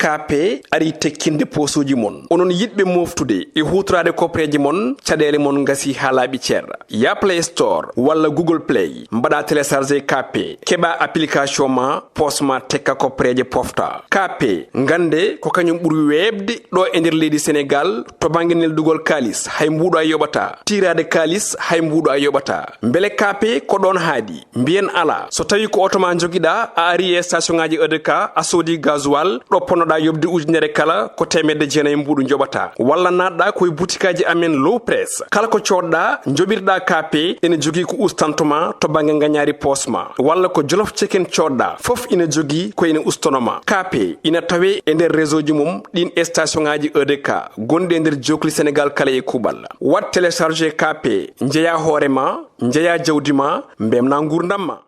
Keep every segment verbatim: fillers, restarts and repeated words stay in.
K P ari tekkinde poosuuji mon. Onon yiɗɓe mooftude e huutoraade koppereeje mon, caɗeele mon ngasi haa laaɓi cer. Ya Play Store walla Google Play, mbaɗa télécharger K P, keɓa application ma, poos ma tekka koppereeje pofta. K P, ngannde ko kañum ɓuri weeɓde ɗo e nder leydi Senegaal to bannge neldugol kaalis, hay mbuuɗo a yoɓata. Tiiraade kaalis, hay mbuuɗo a yoɓata. Mbele K P ko ɗoon haaɗi? Mbiyen alaa. So tawii ko oto ma njogiɗaa, a ari e station ŋaaji E D K, a soodi gasoil, ɗo ponnoɗaa yoɓde ujunere kala, ko teemedde jeenayi mbuuɗu njoɓataa. Walla naatɗaa ko e butikaaji amen Low Press. Kala ko coodɗaa, njoɓirɗaa K P, ene jogii ko ustanto ma to bannge ngañaari poos ma. Walla ko Jolof Chicken coodɗaa, fof ina jogii ko ene ustono ma. K P ina tawee e nder réseau ji mum ɗiin e station ŋaaji E D K gonɗi e nder jookli Senegaal kala e kuuɓal. Waɗ télécharger K P, njeyaa hoore ma, njeyaa jawdi ma, mbemnaa nguurndam ma.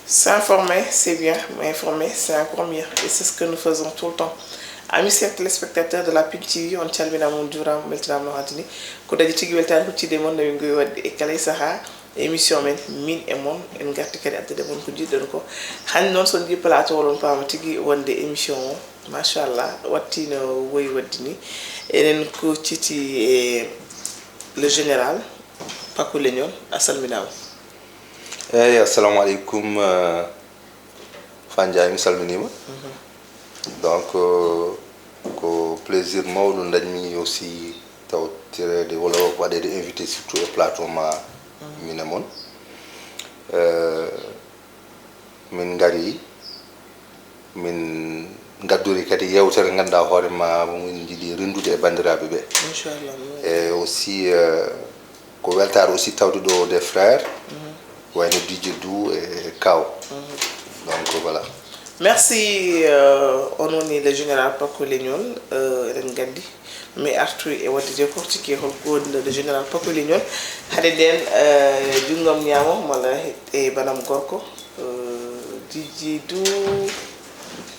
S'informer, c'est bien, mais informer, c'est encore mieux. Et c'est ce que nous faisons tout le temps. Amis chers téléspectateurs de la Pin T V, on calminaama, on njuuraama, on mbeltinaama no haaɗi ni. Ko dañi tigi weltaare huccitde e mon, no min ngowi waɗde e kala e sahaa émission men, min e mon, en ngarti kadi addude mon ko njiɗɗon ko. Hannde noon, so on njii plateau o, oɗon paama tigi wonde émission o, machallah, watti no woyi waɗde ni. Eɗen kucciti e le général Paco Leñol, a salminaama. Eeyi, assalamu aleykum, eh, Fa Ndiaye, mi salminiima. Donc, eh, ko plaisir mawɗo dañmi aussi tawtireede walla waɗeede invité surtout e plateau ma, min e mon. Eh, min ngari, min ngaddori kadi yeewtere ngannduɗaa hoore ma, min njiɗi renndude e banndiraaɓe ɓe. Inchallah. E aussi, eh, ko weltaare aussi tawde ɗo des frères, wayno D J Dou e Kaw. Donc, voilà. Merci, euh, on woni le général Paco Leñol, euh, eɗen nganndi. Mi artu e waɗde décortiquer holko woni le général Paco Leñol. Hade nden, euh, junngam ñaamo, malla e banam gorko, euh, D J Dou.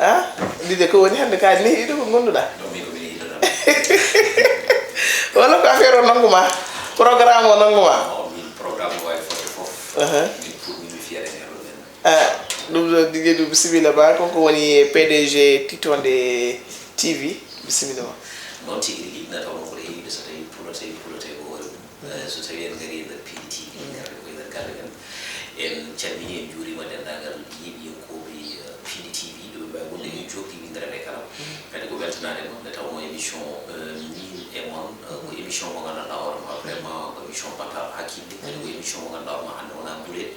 Ah, D J, ko woni hannde ka nehiɗo ko ngonnduɗaa? Non, min ko mi nehiɗo tan. Walla ko affaire o nanngu ma? Programme o nanngu ma? Non, min programme o wawi fodde fof. Aha. Min pour min mi fiyata e nder ɗum en. Ah, ɗum ɗo D J Dou, bisimilla ma, kanko woni P D G Titonde T V, bisimilla ma. Noon tigi rigi, ina tawnoo ko ɗe heewi, so tawii pulotee, pulotee ko hoore mum. Eh, so tawii en ngarii e nder Pindi T V, ngarde ko e nder galle men. En calminii, en njuuriima denndaangal yeeɓiyankooɓe, eh, Pindi T V, ɗo ɓe mbaawi wonde e jookdi winndere nde kala. Kadi ko weltanaade ma, nde tawnoo émission, eh, Miin e Mon, eh, ko émission mo nganndanɗaa hoore ma, vraiment ko émission battaaɗo hakkille. Kadi ko émission mo ngannduɗaa hoore ma hannde wonaa guleet.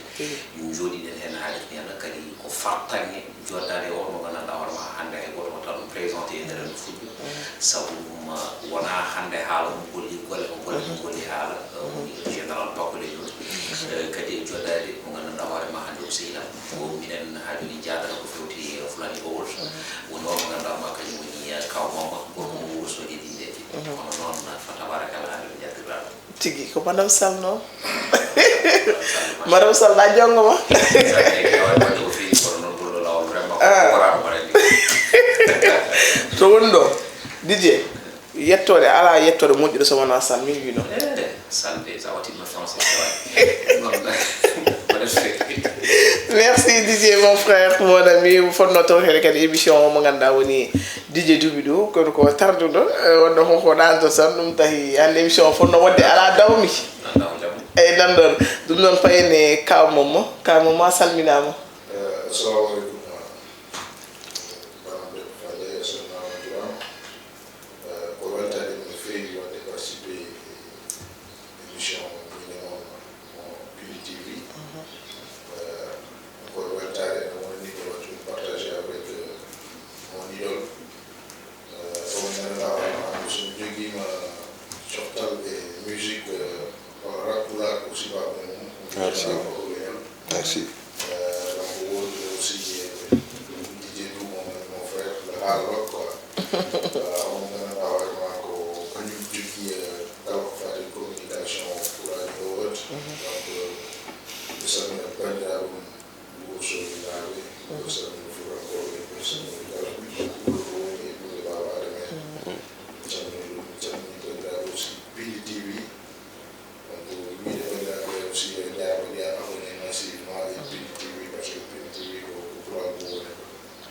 Min njooɗiɗen heen, haalirɗen heen kadi ko fartaŋŋe joddaade e oon mo nganndanɗaa hoore ma hannde hay gooto waɗataa ɗum présenté e nder renndo fulɓe. Sabu ɗum, uh, wonaa hannde haala mo golli golle, ko golle mo golli haala, uh, woni général Paco Leñol. Uh, kadi e joddaade mo nganndanɗaa hoore ma hannde o sehil am. Ko minen haa jooni jaadata ko fewti, uh, Fulani Gold. Woni oon mo ngannduɗaa ma kañum woni, uh, Kaw Mamma, gorko mo Wuro Sooje Dindeeji. Kono noon, uh, fa tabarakallah, hannde ɓe njaltirɗaa ɗum. Tigi, ko Madame Sall noon. Madame Sall, na jonngo ma. Ah. To woni ɗo, D J, yettoore, alaa yettoore moƴƴude so wonaa Sall, min wino. Eh, Sall de, sa watti ma français, sa watti. Merci, D J, mon frère, mon ami. Fotnoo tawtoreede kadi émission o mo ngannduɗaa woni D J Duuɓi Ɗo, kono ko tarduɗo, eh, wonno ko, ko ɗaanto tan, ɗum tahi hannde émission o fotnoo waɗde alaa dawmi. Alaa dawmi. Eyi, nan ɗoon. Ɗum noon, payen e Kaw Momo. Kaw Momo, a salminaama. Eh, assalamu aleykum. Bana debbo Fande, a salminaama, a juuraama. Eh, ko weltaade no feewi waɗde participer e émission Miin e Mon mo Pindi T V. Mhm. Eh, encore weltaare no woni ko waɗi ɗum partagé avec, euh, mon idole. Eh, on ngannduɗaa hoore ma, so mi jogiima coftal e musique, eh, hono rap pulaar ko sibaaɓe mum. Merci. Ko Leñol. Merci. Eh, donc, woodi aussi, eh, D J Dou, mon, mon frère, le haalooɓe quoi. Eh, on ngannduɗaa hoore ma ko kañum jogii, eh, kala ko faati communication pulaar e autres. Mhm. Donc, eh, mi salmina banndiraaɓe mum. Wuro Sooginaaɓe, wuro Salmino Fuutankooɓe, wuro Salmino kala, wuro ko woni e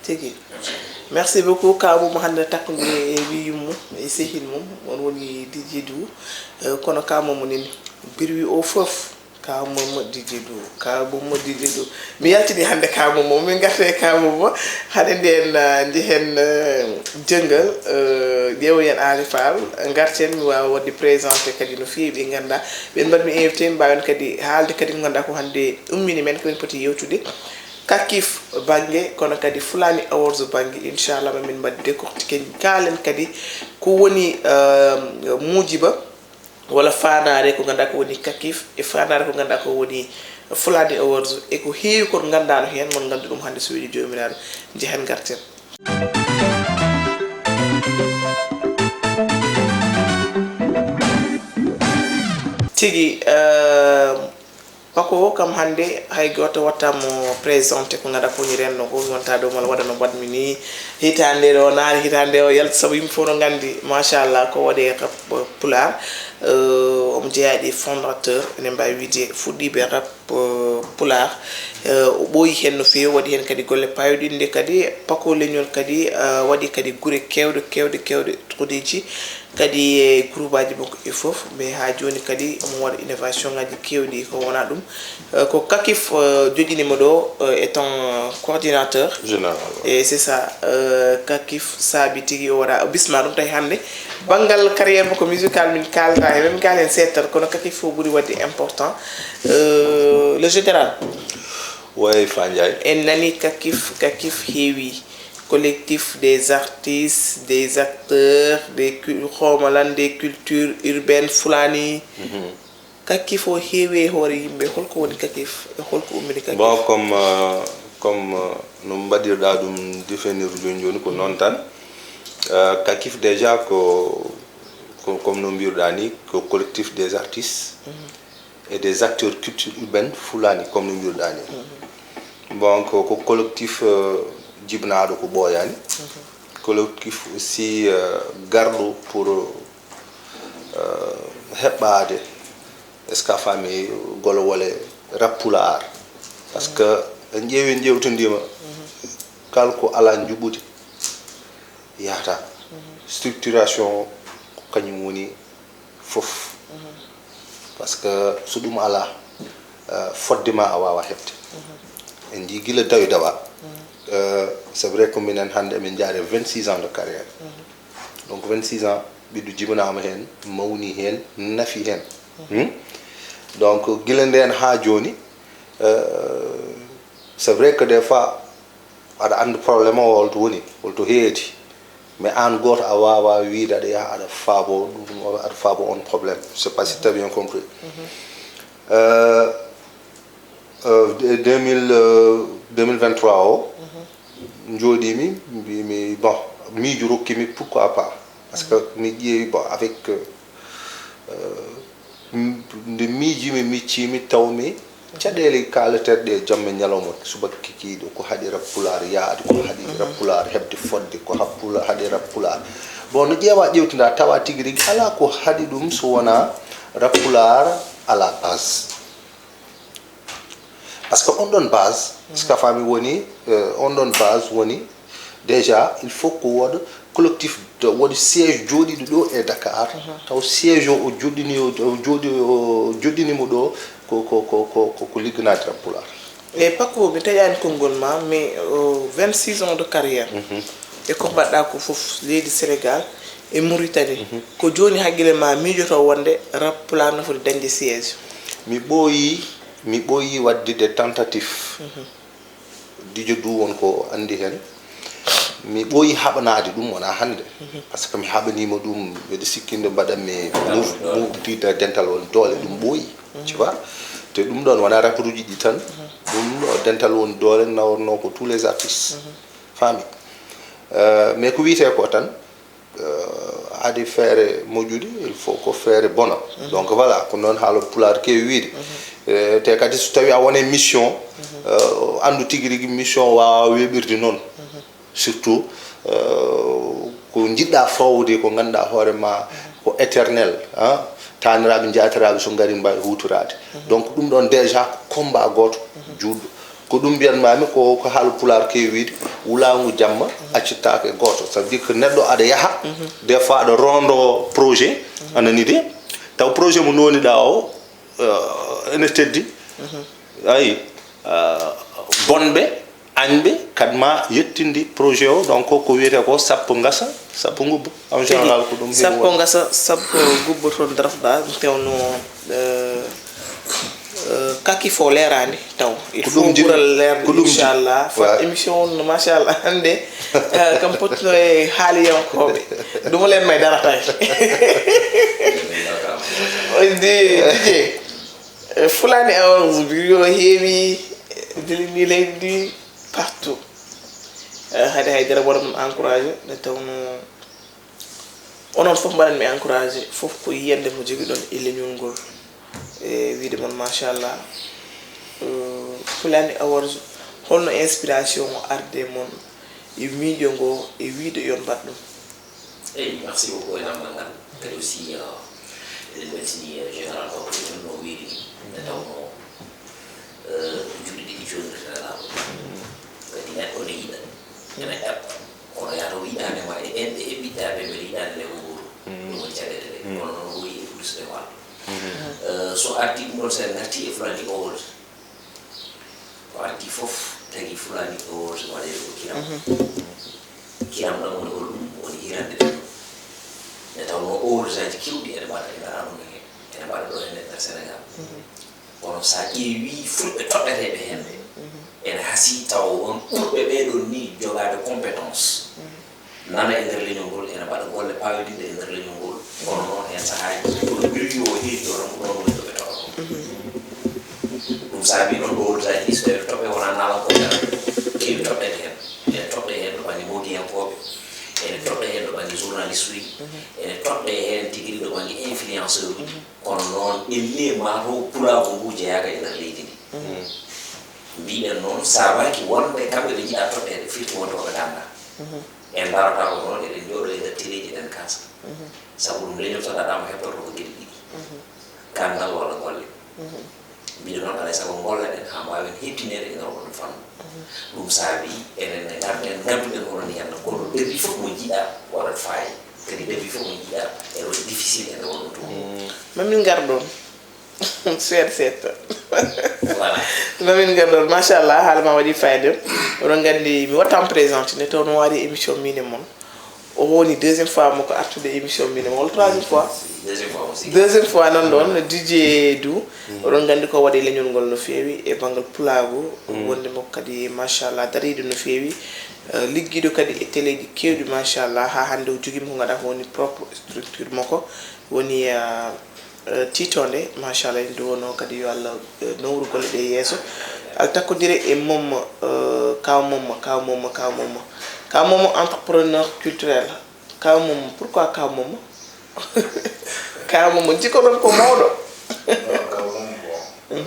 Tigi. Merci beaucoup, kaw mum hannde takkondirii e ɓiy mum e sehil mum, on woni D J Dou. Eh, kono kaw mum nini birwi o fof, kaw mum D J Dou, kaw mum D J Dou. Mi yaltini hannde kaw mum, min ngarta e kaw mum. Hannde nden, ah, njehen, eh, jëngal, eh, ƴeewoyen Aali Faal, ngarten mi waawa waɗde présenté kadi no feewi ɓe ngannduɗaa. Ɓen mbaɗmi invité, mbaawen kadi haalde kadi ko ngannduɗaa ko hannde ummini men, ko min poti yewtude. Kakif bannge, kono kadi Fulani Awards bannge, inchallah, ma min mbaɗ décortiqué, kaalen kadi ko woni, eh, muujiba walla faandaare ko ngannduɗaa ko woni Kakif, e faandaare ko ngannduɗaa ko woni Fulani Awards, e ko heewi ko ngannduɗaa no heen, mon nganndu ɗum hannde so weli Joomiraaɗo, njehen ngarten. Tigi, eh, Pako kam hannde hay gooto waɗtaa mo présenté ko ngannduɗaa ko woni renndo ngo, mi wonta ɗo mala waɗa no mbaɗmi ni. Hitaande ɗo, naari hitaande o yalti, sabu yimɓe fof no nganndi, machallah, ko waɗi e rap pulaar. Euh, omo jeyaa e fondateur, ene mbaawi wiyde fuɗɗiiɓe rap, euh, pulaar. Euh, o ɓooyi heen no feewi, waɗi heen kadi golle paayuɗe, innde kadi Pako Leñol kadi, euh, waɗi kadi gure keewɗe, keewɗe, keewɗe, kodeeji. Kadi e groupe aji makko e fof, mais haa jooni kadi omo waɗa innovation ngaji keewɗi, ko wona ɗum. Eh, ko Kakif, eh, joƴƴini mo ɗo, eh, étant coordinateur. Général, ouais. Et c'est ça, eh, Kakif saabi tigi o waɗa, o bisma ɗum tawi hannde. Banngal carrière makko musical min kaalata he, min kaalen seeɗa tan, kono Kakif fof ɓuri waɗde important. Eh, le général. Oui, Fa Ndiaye. En nani Kakif, Kakif heewi. Collectif des artistes, des acteurs, des cul-, xawma lan, des cultures urbaines, Fulani. Mhm. Kakif o heewi e hoore yimɓe. Holko woni Kakif? E holko ummini Kakif? Bon, comme, euh, comme, euh, no mbaɗirɗaa ɗum définir jooni jooni, ko noon tan. Euh, Kakif déjà ko, ko, comme no mbiruɗaa ni, ko collectif des artistes, mhm, et des acteurs culture urbaine Fulani, comme no mbiruɗaa ni. Mhm. Bon, ko, ko collectif, euh, jibnaaɗo ko ɓooyaani. Mhm. Collectif aussi, euh, garɗo pour, euh, heɓɓaade, est-ce que a faami, golowole rap pulaar. Parce que en ƴeewi, en ƴeewtindiima, mhm, kala ko alaa njuɓɓudi yahata. Mhm. Structuration ko kañum woni fof. Mhm. Parce que so ɗum alaa, euh, fodde ma a waawaa heɓde. Mhm. En njii gila dawi dawa. Mhm. Euh, c'est vrai que minen hannde emin njaari vingt-six ans de carrière. Mhm. Donc vingt-six ans, ɓiɗɗo jibinaama heen, mawni heen, nafi heen. Mhm. Hmm? Donc gila ndeen haa jooni, euh, c'est vrai que des fois, aɗa anndi problème o holto woni, holto heedi. Mais aan gooto a waawaa wiyde aɗa yaha aɗa faabo ɗum, aɗa faabo on problème. Je sais pas si tu as bien compris. Mhm. Euh, euh, de-, deux mille, euh, deux mille vingt-trois o, mhm, njooɗiimi, mbiimi, bon, miijo rokkimi, pourquoi pas? Parce que, mhm, mi ƴeewi, bon, avec, euh, euh, M-, nde miijimi, micciimi, tawmi caɗeele kaalateeɗe ɗe jamma e ñalawma, subaka kikiiɗe, ko haɗi rap pulaar yaade, ko haɗi rap pulaar heɓde fodde, ko hap-, pula-, haɗi rap pulaar. Bon, no ƴeewa ƴeewtinda, tawa tigi rigi alaa ko haɗi ɗum so wonaa rap pulaar à la base. Parce que on ɗon base, mhm, est-ce que a faami, woni, euh, on ɗon base woni, déjà, il faut ko waɗa collectif de, waɗi siège jooɗiiɗo ɗo e Dakar, mhm, taw siège o, o joɗɗini, o, o joɗi, o joɗɗini mo ɗo ko, ko, ko, ko, ko, ko ligganaade rap pulaar. E Pako, mi taƴaani konngol ma, mais, euh, vingt-six ans de carrière, mhm, e ko mbaɗɗa ko fof, leydi Sénégal e Mauritanie, mhm, ko jooni hakkille ma miijoto wonde rap pulaar no foti dañde siège? Mi ɓooyi, mi ɓooyi waɗde des tentatives. Mhm. Dijo du won ko anndi heen. Mi ɓooyi haɓanaade ɗum, wonaa hannde. Mhm. Parce que mi haɓaniima ɗum, mbeɗa sikkinde mbaɗanmi move, move de dental won doole, ɗum ɓooyi. Mhm. Tu vois? Te ɗum ɗoon wonaa raperuuji ɗi tan. Mhm. Ɗum ɗo dental won doole, nawornoo ko tous les artistes. Mhm. Faami? Euh, mais ko wiyetee ko tan, euh, haɗi feere moƴƴude, il faut ko feere bona. Mhm. Donc voilà, ko noon haala pulaar keewi wiyde. Mhm. Eh, te kadi so tawii a wonii mission, mhm, euh, anndu tigi rigi mission waawaa weeɓirde noon. Mhm. Surtout, euh, ko njiɗɗa fawde, ko ngannduɗaa hoore ma, mhm, ko éternel, ah, taaniraaɓe, njaatiraaɓe so ngari mbaawi huutoraade. Mhm. Donc ɗum ɗoon déjà ko combat gooto, mhm, juutɗo. Ko ɗum mbiyanmaami ko, ko haala pulaar keewi wiyde, Wulaangu jamma accittaake gooto. Ça veut dire que neɗɗo aɗa yaha, des fois aɗa rondo projet, a nani de, taw projet mo ndowniɗaa o, euh, ene teddi. Ayi, euh, bonɓe, añɓe, kadi ma yettindi projet o. Donc, ko wiyetee ko sappo ngasa, sappo ngubba. En général, ko ɗum sappo ngasa, sappo gubba toon dartoɗaa, ɗum tewno, euh, euh, kaki fof leeraani taw. Il faut ɓural leerde, inchallah. Fat émission on, machallah, hannde, euh, kam pottuno e haaliyankooɓe. Ɗum leen may dara tay. On dit, D J, euh, Fulani Awards, yo heewi, dilini leydi partout. Euh, haade haydara waɗa ɗum encouragé, nde tawno onon fof mbaɗanmi encouragé, fof ko yiyannde mo jogiɗon e leñol ngol. E wiyde mon, machallah, euh, Fulani Awards, holno inspiration o arde mon e miijo ngo e wiyde yon mbaɗ ɗum? Eyi, merci beaucoup e lamndal ngal. Kadi aussi, euh, eɗen mbeltini, euh, Général Babacar Dione no wiiri ni, nde tawno, euh, juuɗe ɗiɗi jonndirta e laawol. Kadi neɗɗo ne yiɗa, ene ɗaɓɓa. Kono yaa taw yiɗaande ma e ɓeen ɓe eɓɓittaɓe mbeɗa yiɗaande nde ko gooto. Ɗum woni caɗeele ɗe. Kono noon o yi e plus de wal. Euh, so arti ɗum ɗon, so en ngarti e Fulani Awards, ko arti fof tagi Fulani Awards waɗeede ko kiram. Kiram ɗam woni holɗum? Woni hirande ɗum. Nde tawnoo awards aji keewɗi ene mbaɗa, ene mbaɗa ɗum heen, ene mbaɗa ɗo heen e nder Sénégal. Kono so a ƴeewii fulɓe toɗɗeteeɓe heen ɓe, ene hasii tawa won ɓurɓe ɓee ɗoon nii jogaade compétence, nana e nder leñol ngol, ene mbaɗa golle paawidiɗɗe e nder leñol ngol. Kono noon, heen sahaaji, ɗo wirri o heedi ɗo, tan ko ɗoon woni ɗo ɓe toɗɗotoo. Ɗum saabii noon, ɗo woni sahaaji ɗi, so tawii ɓe toɓɓe, wonaa naalankooɓe tan keewi toɗɗeede heen. Ene toɗɗee heen ɗo bannge mawdiyankooɓe, ene toɗɗee heen ɗo bannge journaliste uji, ene toɗɗee heen tigi rigi ɗo bannge influenceur uji. Kono noon, ellee maa taw pulaagu ngu jeyaaka e nder leydi ndi. Mbiɗen noon, saabaaki wonde kamɓe ɓe njiɗaa toɗɗeede, firti wonde ko ɓe nganndaa. En ndarotaako noon, eɗen njooɗoo e nder teleeji, eɗen kaasa. Sabu ɗum, leñol so daɗaama, heɓtorto ko geɗe ɗiɗi. Ganndal walla golle. Mbiɗo noon, alaa e sago ngolleɗen haa mbaawen heɓtineede e nder oɗo fannu. Ɗum saabii enen ne ngarten, ngadduɗen onon heen, kono defi fof mo njiɗaa waɗat faayi. Kadi defi fof mo njiɗaa ene waɗi difficile e nder oɗo tuma. Ma min ngar ɗoon. Seeɗa seeɗa. Voilà. Ma min ngar ɗoon. Machallah, haala ma waɗi fayda. Oɗon nganndi, mi waɗataa présenté, nde tawnoo o ari émission Miin e Mon. O woni deuxième fois makko artude émission Miin e Mon, walla troisième fois? Deuxième fois aussi. Deuxième fois nan ɗoon, D J Dou. Oɗon nganndi ko waɗi leñol ngol no feewi e banngal pulaagu, wonde makko kadi, machallah, dariiɗo no feewi. Eh, liggiiɗo kadi e teleeji keewɗi, machallah, haa hannde o jogii mo ko ngannduɗaa ko woni propre structure makko, woni, eh, eh, tiitoonde, machallah, en duwano kadi yo Allah, eh, nawru golle ɗe yeeso. Allah takkondire e Momma, eh, Kaw Momma, Kaw Momma, Kaw Momma. Kaw Momma, entrepreneur culturel. Kaw Momma, pourquoi Kaw Momma? Kaw Momma, jikko ɗon ko mawɗo. Non, Kaw Momma, bon, eh,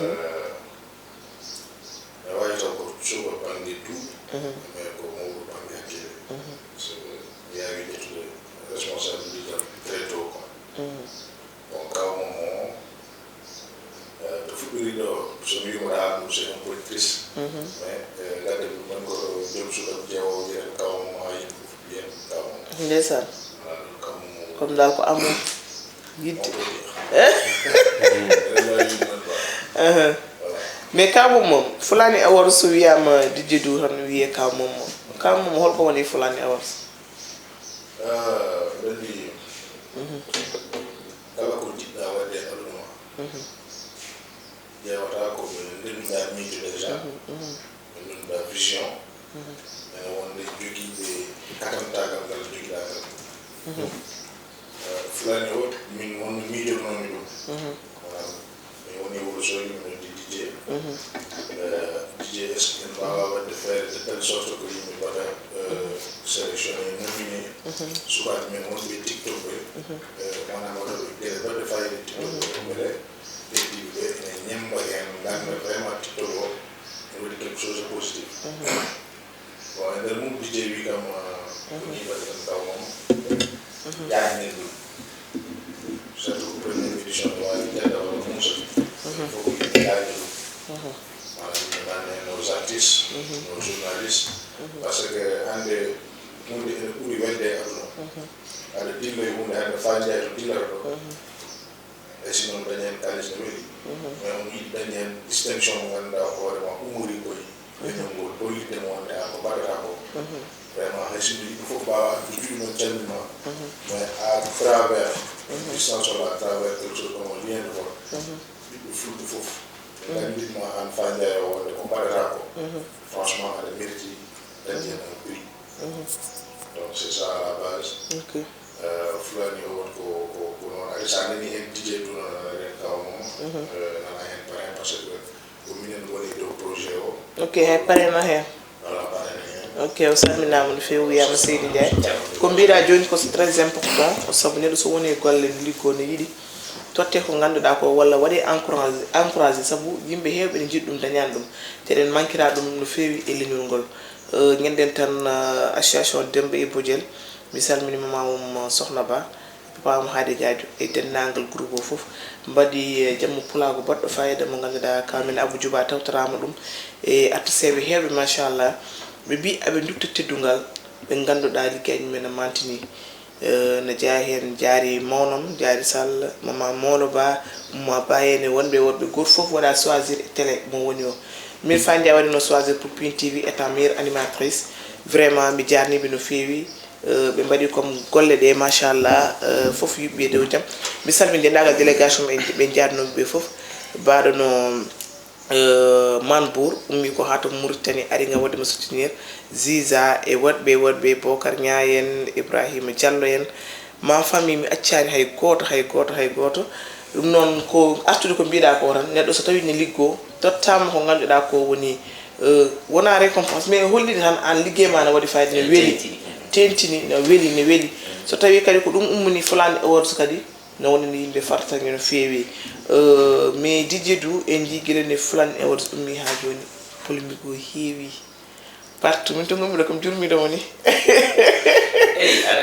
mi waawi taw ko suka bannge duuɓi, mais ko mawɗo bannge hakkille. So mi yaawi ƴettude responsabilité am très tôt quoi. Bon, Kaw Momma o, eh, to fuɗɗori ɗo, so mi wiimo ɗa ɗum, c'est un peu triste. Mais, eh, gadde ɗum ɗon ko to joom suudu am jeewowo wiyata Kaw Momma, haa yimɓe fof mbiyen Kaw Momma. Ndeysaan. Voilà, ɗum Kaw Momma o. Comme dal ko amour. Yiɗde. Eɗen mbawi wiide noon quoi. Voilà. Mais Kaw Momma, Fulani Awards so wiyaama D J Dou tan wiyee Kaw Momma. Kaw Momma, holko woni Fulani Awards? Ah, mbeɗa anndi kala ko njiɗɗa waɗde e aduna ma, ƴeewata ko ɓe ndennduɗaa miijo déjà, ɓe ndennduɗaa vision, ene wonde jogiiɓe katantaagal ngal jogiɗaa ngal. Eh, Fulani o, min wonno miijotonoomi ɗum. Maanaam, mi woni Wuro Sogi, mi noddi D J. Eh, D J, est-ce que en mbaawaa waɗde feere de telle sorte que yimɓe mbaɗa, eh, sélectionné, nominé sukaaɓe men wonɓe e TikTok ɓe, eh, maanaam waɗooɓe geɗe baɗɗe faayiida e TikTok ɓe, mbele heddiiɓe ɓe ene ñemmba heen, ngannda vraiment TikTok o ene waɗi quelque chose de positif. Bon, e nder mum, D J wi kam, ah, ko nii mbaɗi tan, Kaw Momma. Jaajnen ɗum. Surtout ko première édition, no waawi jannda walla muusa. Fof ko yimɓe jaajna ɗum. Maanaam, yimɓe mbaɗna heen no aux artistes, nos journalistes, parce que hannde huunde ene ɓuri welde e aduna. Aɗa dilla e huunde hannde faa njaay to dillata ɗo. E si noon dañi heen kaalis ne weli. Mais on yiɗi dañi heen distinction mo ngannduɗaa hoore ma umori koye leñol ngol, hollitde mo wonde aan ko mbaɗataa ko. Vraiment hay sinno yimɓe fof mbaawa addude juuɗe mum calminma, mais à travers distance walla à travers quelque chose comme lien de vote, ɓiɓɓe fulɓe fof ɓe nganndirma aan faa njaay o wonde ko mbaɗataa ko. Franchement aɗa mérite dañde heen un prix. Donc c'est ça à la base. Ok. Fulani o won ko ko ko noon ari sa nani heen dije duna ren kaw moom nana heen pare parce que ko minen woni dow projet o. Ok, hay pareno heen. Wala parene heen. Ok, o salminaama no feewi, wiyaama Seydi Ndiaye. Ko mbiɗa jooni ko c'est très important, sabu neɗɗo so woni e golle liggoo ne yiɗi totte ko ngannduɗaa ko walla waɗe encouragé, encouragé sabu yimɓe heewɓe ne njiɗi ɗum dañaani ɗum. Te eɗen mankira ɗum no feewi e leñol ngol. Ngenɗen tan association Demba e Bojel, mi salmini mama mum Sohna Ba, papa mum Haadi Gaajo e denndaangal groupe o fof. Mbaɗi jammu pulaagu baɗɗo fayida mo ngannduɗaa kamin Abou Djouba tawtoraama ɗum e artisteeɓe heewɓe machallah. Ɓe mbi aɓe ndutta teddungal ɓe ngannduɗaa liggey mum ene mantini. No jeyaa heen jaari mawnon jaari sall mama mawlo ba umma ba en e wonɓe woɗɓe gooto fof waɗa choisir e télé mo woni o. Min fa nja waɗino choisir pour pin tv étant meilleure animatrice. Vraiment mi jarniɓe no feewi. Ɓe mbaɗi comme golle ɗe machallah. Fof yuɓɓi e dow jam. Mi salmini denndaangal délégation ɓe ɓe jarnooɓe ɓe fof. Baɗono Manbour ummi ko haa to Mauritanie ari ngam waɗde mo soutenir. Ziza e woɗɓe woɗɓe Bokar Ñaay en, Ibrahima Diallo en, ma famille mi accaani hay gooto hay gooto hay gooto. Ɗum noon ko artude ko mbiɗa ko tan neɗɗo so tawi ne liggo tottama ko ngannduɗa ko woni wona récompense mais hollide tan an liggey ma ne waɗi fayida ne weeli. Tentini ne weeli ne weeli. So tawi kadi ko ɗum ummini Fulani Awards kadi ne wonani yimɓe fartaŋŋe no feewi. Mais Didier du en jii gila ne Fulani Awards ummi ha joni polémique o heewi. Partout min to gommiɗo kam jurmiɗo mo ni.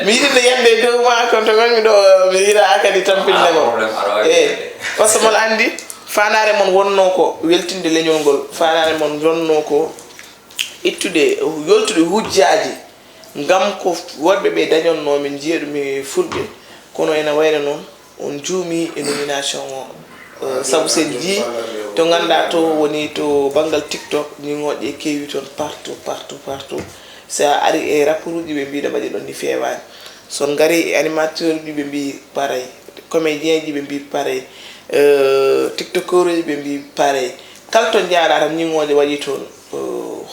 Mi yiɗino yande e dow ma kon to gonmi ɗo mi yiɗa kadi tampinde mo. Eyi, par ce que mon andi fanare mon wonno ko weltinde leñol ngol fanare mon wonno ko ittude yoltude hujjaji. Ngam ko woɗɓe ɓe dañonno min njiya ɗum e fulɓe kono ena wayla noon on juumi e nomination o. Sabu sen jii to ngannduɗaa to woni to banngal tiktok ñiŋooƴe keewi toon partout partout partout. So a ari e rapport uji ɓe mbiɗa mbaɗi ɗon ni feewaani. So ngari e animateur uji ɓe mbi parey, comédien ji ɓe mbi parey, tiktokeur uji ɓe mbi parey. Kala to njaaɗa tan ñiŋooje waɗi toon.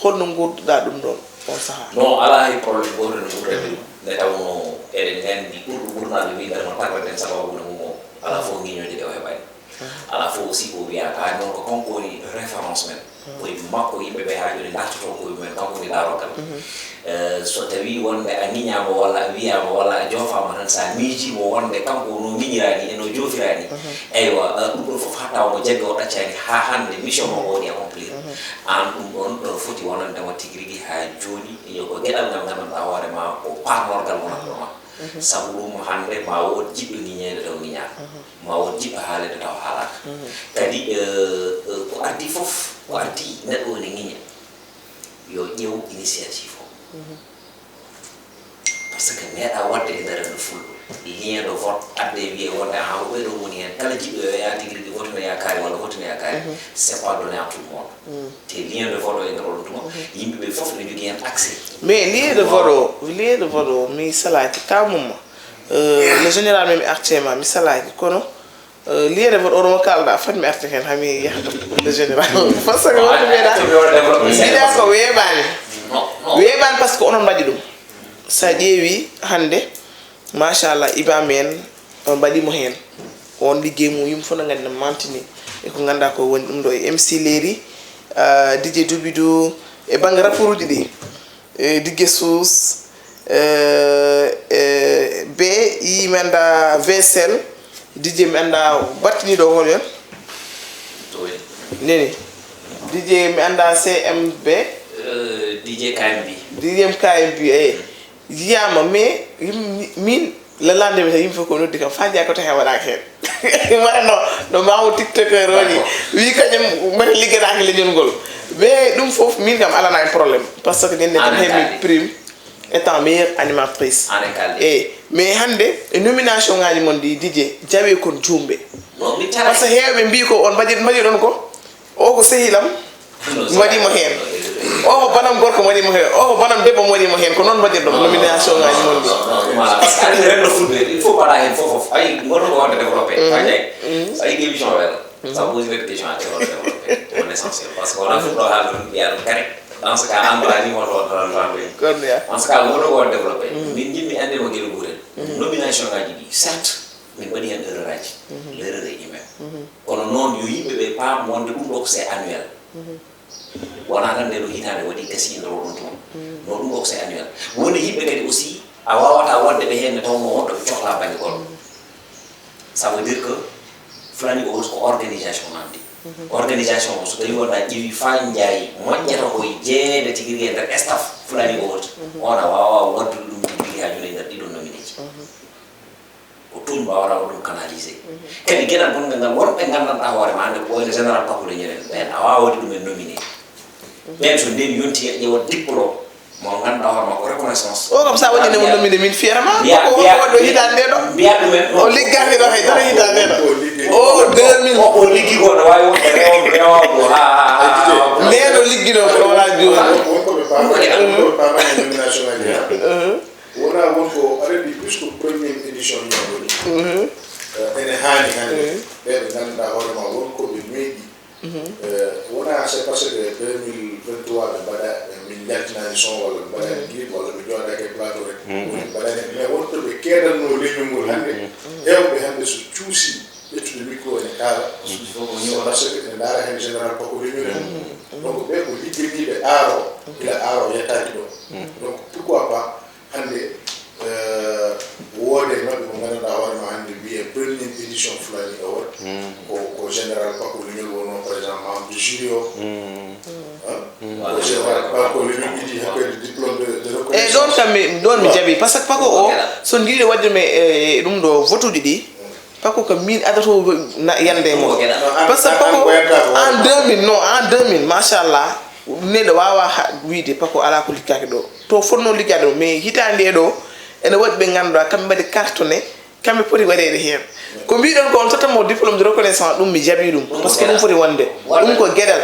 Holno nguurduɗa ɗum ɗon on sahaa? Non, alaa hay problème gooto no nguurreten ɗum. Nde tawnoo eɗen nganndi ɓurɗo ɓurnaade windere mo tagoɗen sababude mum o alaa fof ngiñooji ɗe o heɓaani. Alaa fof aussi ko wiyata noon ko kanko woni référence men. Koye makko yimɓe ɓe haa jooni ndartoto koye mumen kanko woni daarogal. So tawii wonde a ngiñaama walla a wiyaama walla a joofaama tan so a miijiima wonde kanko no miñiraa ni e no joofiraa ni. Eywa ɗum ɗon fof hatta omo jaggi o ɗaccaani haa hannde mission mo o woni accomplir. Aan ɗum ɗon ɗo foti wonande ma tigi rigi haa jooni yo ko geɗal ngal nganndanɗaa hoore ma ko parnorgal wonatno ma. Sabu ɗum hannde ma wood jiɗɗo ngiñeede taw ngiñaaka. Ma wood jiɗɗo haaleede taw haalaaka. Kadi ko addi fof ko addi neɗɗo woni ngiña yo ƴeew initiative o. Par ce que meeɗa waɗde e nder renndo fulɓe lien de vote adde wiye wonde aha ko ɓeɗo woni heen kala jiɗɗo yo yaa tigi rigi vote no yaa kaari walla vote no yaa kaari. C'est pas donné à tout le monde. Te lien de vote o e nder oɗo tuma yimɓe ɓe fof ene jogii heen accès. Mais lien de vote o lien de vote o mi salaaki kaw mumma. Le général men mi artema mi salaaki kono lien de vote oɗo mo kalɗa fat mi arta heen hami yahata le général. Par ce que wonde mbiɗa mbiɗa ko weeɓani. Weeɓani par ce que onon mbaɗi ɗum. Sa ƴeewi hannde machallah ibam en on mbaɗimo heen. On liggey mum yimɓe fof no nganndi no mantini e ko ngannduɗa ko woni ɗum ɗo e mc leeri. Didie dubidu e bangge rapport uji ɗi. Didie suus. Be yii mi annda vaisselle. Didie mi annda battiniɗo hol yon. Neni. Didie mi annda cmb. Didie kmb. Didie kmb eyi. Yiyama mais min lalande mi tan yimɓe fof ko noddi kam fa jeya ko tahe waɗaka hen. Waɗa no no mawo tiktoker oji wi kañum mbaɗa ligganaka leñol ngol. Mais ɗum fof min kam alana en problème, parce que ñande kam heɓmi prime étant meilleure animatrice. E mais hannde e nomination ngaji mon ɗi, Didier, jawe kon jumɓe. Parce que heewɓe mbi ko on mbaɗi mbaɗi ɗon ko o ko sehilam mi waɗimo heen. O ko banam gorko mi waɗimo heen, o ko banam debbo mi waɗimo heen, ko noon mbaɗirɗon nomination ngaji mon ɗi. Renndo fulɓe il faut mbaɗa heen fof fof, ay goto ko wonde développé. Fajay sa yiɗi émission weeɗa. Sabu poser des questions à développé, c'est essentiel. Parce que on a fait dans le mbiya ɗum kadi. Dans ce cas an mbaɗani hoto hoto renndo. Kon ya. En ce cas wono ko développé. Min jimmi ande mo gelo gotel. Nomination ngaji ɗi certes min mbaɗi heen erreur aji. L'erreur est humaine. Kono noon yo yimɓe ɓe paam wonde ɗum ɗo ko c'est annuel. Wona tan nde ɗo hitaande waɗi gasi nder oɗon tuma. No ɗum ɗo ko c'est annuel. Woni yimɓe kadi aussi a wawata wonde ɓe heen ne tawno wonɗo ɓe cohla bannge goɗɗo. Ça veut dire que Fulani Awards ko organisation nanndi. Organisation o so tawi wonɗa ƴeewi fa njaay moƴƴata koye jeeyede tigi rigi e nder staff Fulani Awards, on a wawa waddude ɗum tigi rigi ha joni e nder ɗiɗon nomineji. Ko toon mbawata waɗ ɗum canalisé. Kadi geɗal gongal ngal wonɓe gandanɗa hoore ma nde ko wayno général Paco Leñol en ɓen a wawa waɗde ɗum en nominé. Ɓen so ndemi yonti a ƴeewat diplôme mo ganduɗa hoore ma ko reconnaissance. O kam sa waɗi nemo nominé min fiyata ma ko waɗɗo hitande nde ɗo. Mbiya ɗumen o liggaki ɗo hay dara hitande nde ɗo. O deux mille o liggi ko no wawi wonde rewɓe rewɓe ha nde ɗo liggi ɗo ko wona joni. Wona won ko aɗa andi plus que première édition ñawɗo ni. Ene haani hannde ɓe ɓe ngannduɗaa hoore ma won ko ɓe meeɗi. Wona c'est parce que deux mille vingt-trois ɓe mbaɗa min njaltinaani son walla ɓe mbaɗaani clip walla ɓe jooɗaaki e plateau rek woni ɓe mbaɗaani mais won to ɓe keedanno leñol ngol hannde. Heewɓe hannde so cuusi ƴettude micro ene kaala. C'est parce que ene ndaara heen général Paco Leñol en. Donc ɓe ko liggodiiɓe aaro gila aaro yettaaki ɗo. Donc pourquoi pas hannde woode maɓɓe mo ngannduɗaa hoore ma hannde mbiye première édition Fulani Award ko ko général Paco Leñol wonno président membre du jury o. Ko général Paco Leñol itti hakkede diplôme de de reconnaissance. Eyi ɗon kam mi ɗon mi jaɓi par ce que Paco o so ndiɗe waɗde mi e ɗum ɗo votuɗi ɗi. Paco ko min adato yande mo. Par ce que Paco en deux mille non en deux mille machallah. Neɗɗo wawa wiide Paco ala ko likkaki ɗo to fotno liggade ɗo mais hitande ɗo ene waɗi ɓe ganduɗa kamɓe mbaɗi cartonné. Kamɓe poti waɗede hen ko mbiɗon ko on tottamo diplôme de reconnaissance ɗum mi jaɓi ɗum par ce que ɗum foti wonde ɗum ko gueɗal.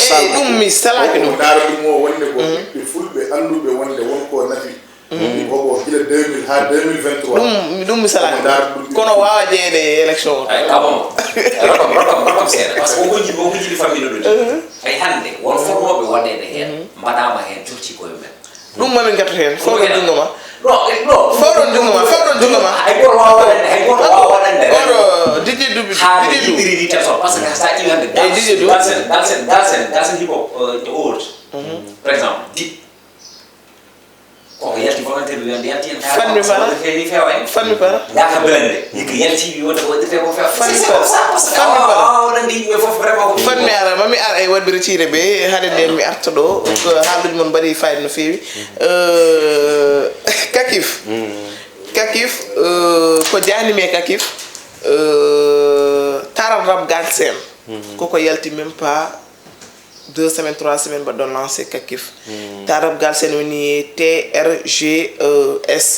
Eyi ɗum mi salaki ɗum. Fulɓe annduɓe wonde wonko nafi. Ɗum ɗum mi salani kono wawa jeeyede e élection o. Ay kamo rokkam rokkam rokkam seeɗa par ce que o ko jiɗi o ko jiɗi famille ɗo ɗi ay hannde won fotnooɓe waɗeede heen mbaɗaama heen cohci koye men. Ɗum mamin ngattu heen fawɗon junngo ma. Fawɗon junngo ma fawɗon junngo ma. Hay goto wawa waɗande hay goto wawa waɗande oɗo didi dubi didi dubi ni tan so par ce que sa ƴiwi hannde didi dubi dalsen dalsen dalsen dalsen hibo to old par exemple di Koko yalti volontaire wi wonde yalti en fanmi fara fewi fewa en fanmi fara gaka belande yiki yalti wi wonde ko waɗirte ko fewa fanmi fara fanmi fara awɗande yimɓe fof vraiment ko fanmi ara mami ar ay waɗɓe retiré ɓe haɗa nden mi arta ɗo haaldude mon mbaɗi fayida no fewi kakif kakif ko janimi e kakif tarat rab gal sen koko yalti même pas deux semaines trois semaines mbaɗɗon lancé kakif tarab galsen woni trges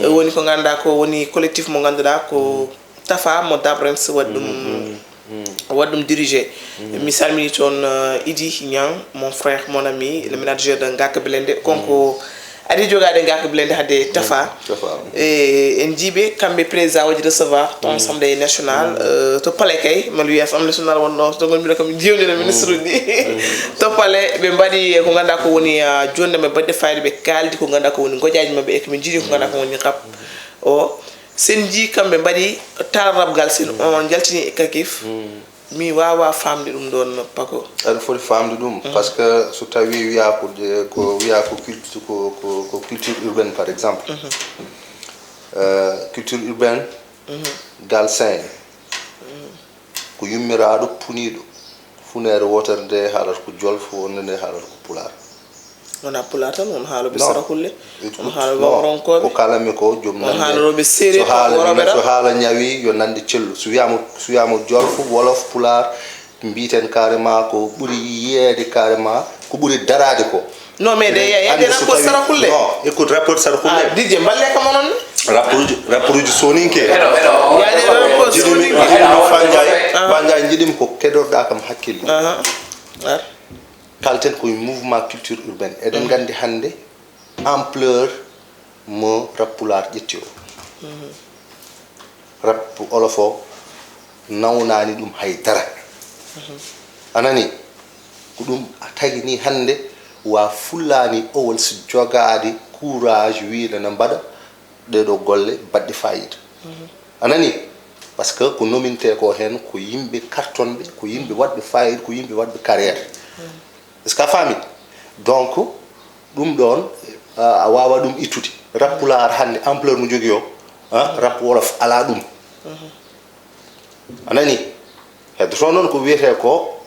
woni ko ganduɗa ko woni collectif mo ganduɗa ko tafa mo dabrens waɗi ɗum waɗi ɗum dirigé mi salmini toon idi ñang mon frère mon ami le manager de gaka blende konko Adi jogaade ngaka blende hade tafa. E en jibe kambe président waji recevoir ton assemblée nationale to palais kay mal wiya assemblée nationale wonno to gon mbiɗo kam jiwdira ministre uji to palais ɓe mbaɗi ko ganduɗa ko woni jonde ɓe baɗde fayde ɓe kaldi ko ganduɗa ko woni goƴaji mabɓe e koɓe jiiɗi ko ganduɗa ko woni rap o sen jii kamɓe mbaɗi taral rabgal sen on jaltini e kakif mi wawa famde ɗum ɗon pako aɗa foti famde ɗum par ce que so tawi wiya ko ko wiya ko culture ko ko culture urbaine par exemple culture urbaine galsen ko yummiraɗo puniɗo funere wotere nde haɗata ko jolfo wonde nde haɗata ko pular wona pulaar tan won haaloɓe sarakulle won haaloɓe wawronkoɓe ko kalami ko joom won haaloɓe séeréer woroɓe tan so haala ñawi yo nande cellu so wiyama so wiyama jolfo wolof pulaar Mbiiten carrément ko ɓuri yiyeede, carrément ko ɓuri daraade ko. Non, mais de yaade rapport sarakulle. Non, écoute, rapport sarakulle. Ah, Didier, mballe kam onon. Rapport rapport uji soninke. Yaade rapport soninke. Jiɗimi fanjay fanjay jiɗimi ko keɗoɗa kam hakkille. Kalten ko mouvement culture urbaine. Eɗen nganndi hannde ampleur mo rap pulaar ƴetti o. Rap olof o nawnaani ɗum hay dara. A nani? Ko ɗum tagi ni hannde wa fullaani owol si jogaade courage wiyde na mbaɗa ɗeɗo golle baɗɗe fayida. A nani? Parce que ko nominte ko heen ko yimɓe kartonɓe, ko yimɓe waɗɓe fayida, ko yimɓe waɗɓe carrière. Est-ce que a faami? Donc ɗum ɗoon a waawa ɗum ittude. Rap pulaar hannde ampleur mo jogii o, rap wolof alaa ɗum. A nani? Heddoto noon ko wiyetee ko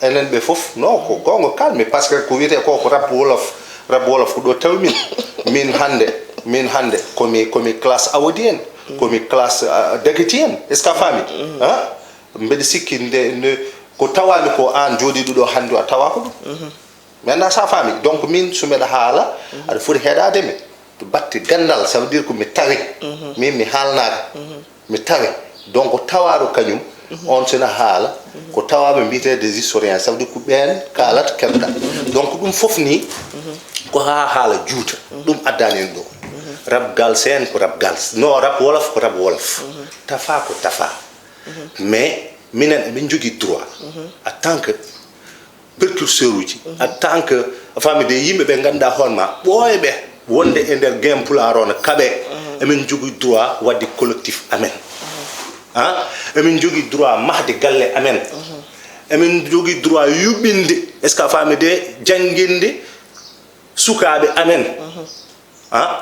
enen ɓe fof, non, ko goonga kalmi, parce que ko wiyetee ko ko rap wolof. Rap wolof ko ɗo tawi min. Min hannde, min hannde komi komi classe awadi en, komi classe dagiti en. Est-ce que a faami? Mbeɗa sikki nde ko tawaami ko aan jooɗiiɗo ɗo hannde a tawaako ɗum. Mi anndaa so a faami. Donc min so mbeɗa haala, aɗa foti heɗaade mi. To batte ganndal, ça veut dire ko mi tawi. Min mi haalnaaka. Mi tawi. Donc tawaaɗo kañum, on sina haala, ko tawaaɓe mbiyetee des historiens, ça veut dire ko ɓeen kaalata keɓɗa. Donc ɗum fof ni ko haa haala juuta. Ɗum addaani en ɗo. Rap galsen ko rap gals. Non, rap wolof ko rap wolof. Tafa ko tafa. Mais minen emin njogii droit en tant que précurseur uji en tant que, a faami de, yimɓe ɓe ngannduɗaa hoore ma ɓooyɓe wonde e nder game pulaar o no kaɓe. Emin njogii droit waɗde collectif amen. Emin njogii droit mahde galle amen. Emin njogii droit yuɓɓinde, est-ce que a faami de, jannginde sukaaɓe amen.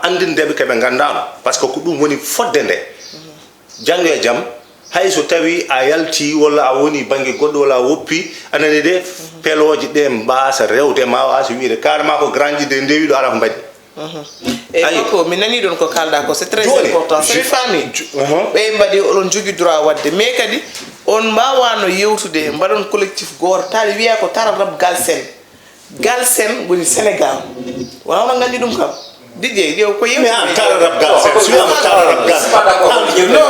Anndinndeeɓe ko ɓe nganndaano, parce que ko ɗum woni fotde nde. Janngo e jam, hay so tawii a yaltii walla a wonii bannge goɗɗo walla a woppii, a nanii de, pelooje ɗee mbaasa rewde ma, waasa wiyde carrément ko grand ji de ndewi ɗo alaa ko mbaɗi. Eyi, makko mi nanii ɗoon ko kaalɗaa ko, c'est très important, so mi faamii. Ɓe mbaɗi oɗon njogii droit waɗde, mais kadi on mbaawaano yeewtude, mbaɗon collectif gooto, tawi wiyaa ko Taral Rap Galsen. Galsen woni Sénégal. Wona onon nganndi ɗum kam. Didier, ƴeew ko yewti. Mais an kala rap galsen, si wiyama kala rap galsen. Non,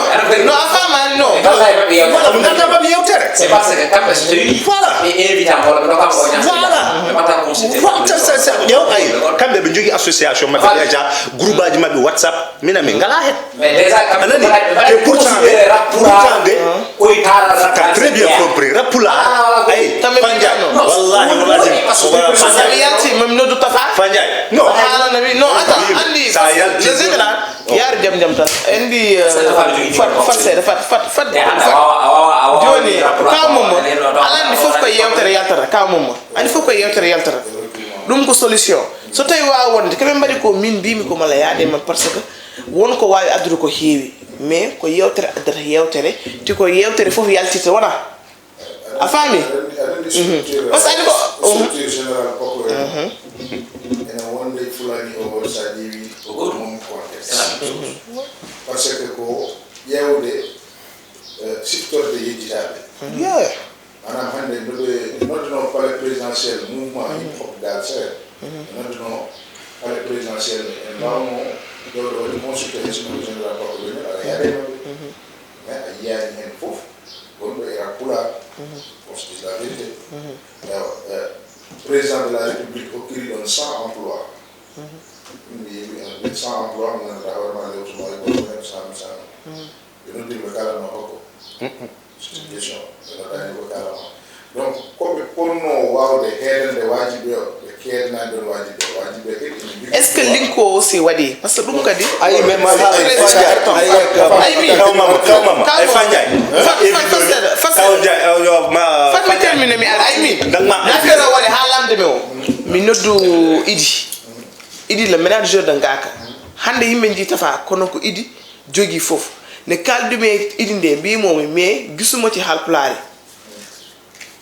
non, a faamaani, non. Wala mi ngadda mbaɗi yewtere. C'est parce que kamɓe so tawi voilà. Ɓe invita mboɗo ɓe ɗo kam oña. Voilà. Ɓe mbatta consulté. Wata sa sa ƴeew ay. Kamɓe ɓe njogii association maɓɓe déjà, groupe aji maɓɓe WhatsApp. Minen min ngalaa heen. Mais déjà kamɓe a nani? Et pourtant de, pourtant de, koye taara rap très bien compris. Rap pulaar. Ay, Fanjay. Wallahi, wallahi. Parce que mi yalti, mi noddu Tafa. Fanjay. Non. Haalana mi, non, attends, anndi. Sa yalti. Yaar jam jam tan. Anndi fat fat seeɗa, fat fat fat. Jooni, kaw Momo, aɗa anndi fof ko yewtere yaltata, kaw Momo. Anndi fof ko yewtere yaltata. Ɗum ko solution. So tawi waawa wonde, ko min mbaɗi ko, min mbimi ko mala yaade man, parce que won ko waawi addude ko heewi. Mais ko yewtere addata yewtere, ti ko yewtere fof yaltirta, wona? A faami? Parce que ani ko ene wonde fulani o won sa ƴeewi ko ɗum contexte. Parce que ko ƴeewde siftorde yejjitaaɓe. Maanaam hannde no ɓe nodduno palais présidentiel mouvement hip hop Galsen, ɓe nodduno palais présidentiel, en mbaawno jewde waɗi consulté heen sino ko général Bako Loni aɗa yaade maɓɓe. Mais a yiyaani heen fof gonɗo e rap pulaar. On se dit la vérité. Ewa, président de la république hokkiri ɗon cent emploi. Min mi yeewi en huit cent emploi, mi ngannduɗaa hoore ma lewtuno e goto heen cent mille cent mille. Ɓe noddirɓe kala no hokko. Question ɓe noddaani ko kala ma. Donc ko ɓe ponno waawde heedande waajibi o, ɓe keedanaani ɗon waajibi o. Waajibi o kadi ene jogii. Est-ce que linko aussi waɗi? Parce que ɗum kadi. Ayi, mais ma haala Fanjay. Ayi, kawmama, kawmama. E Fanjay. Fatmi termine mi ara. Ayi, min. Affaire o waɗi haa lamde mi o. Mi noddu Idi. Idi le manager de Ngaka. Hannde yimɓe njii Tafa, kono ko Idi jogii fof. Nde kaalɗumi e Idi nde, mbiymomi, mais gisuma ci Haalpulaar.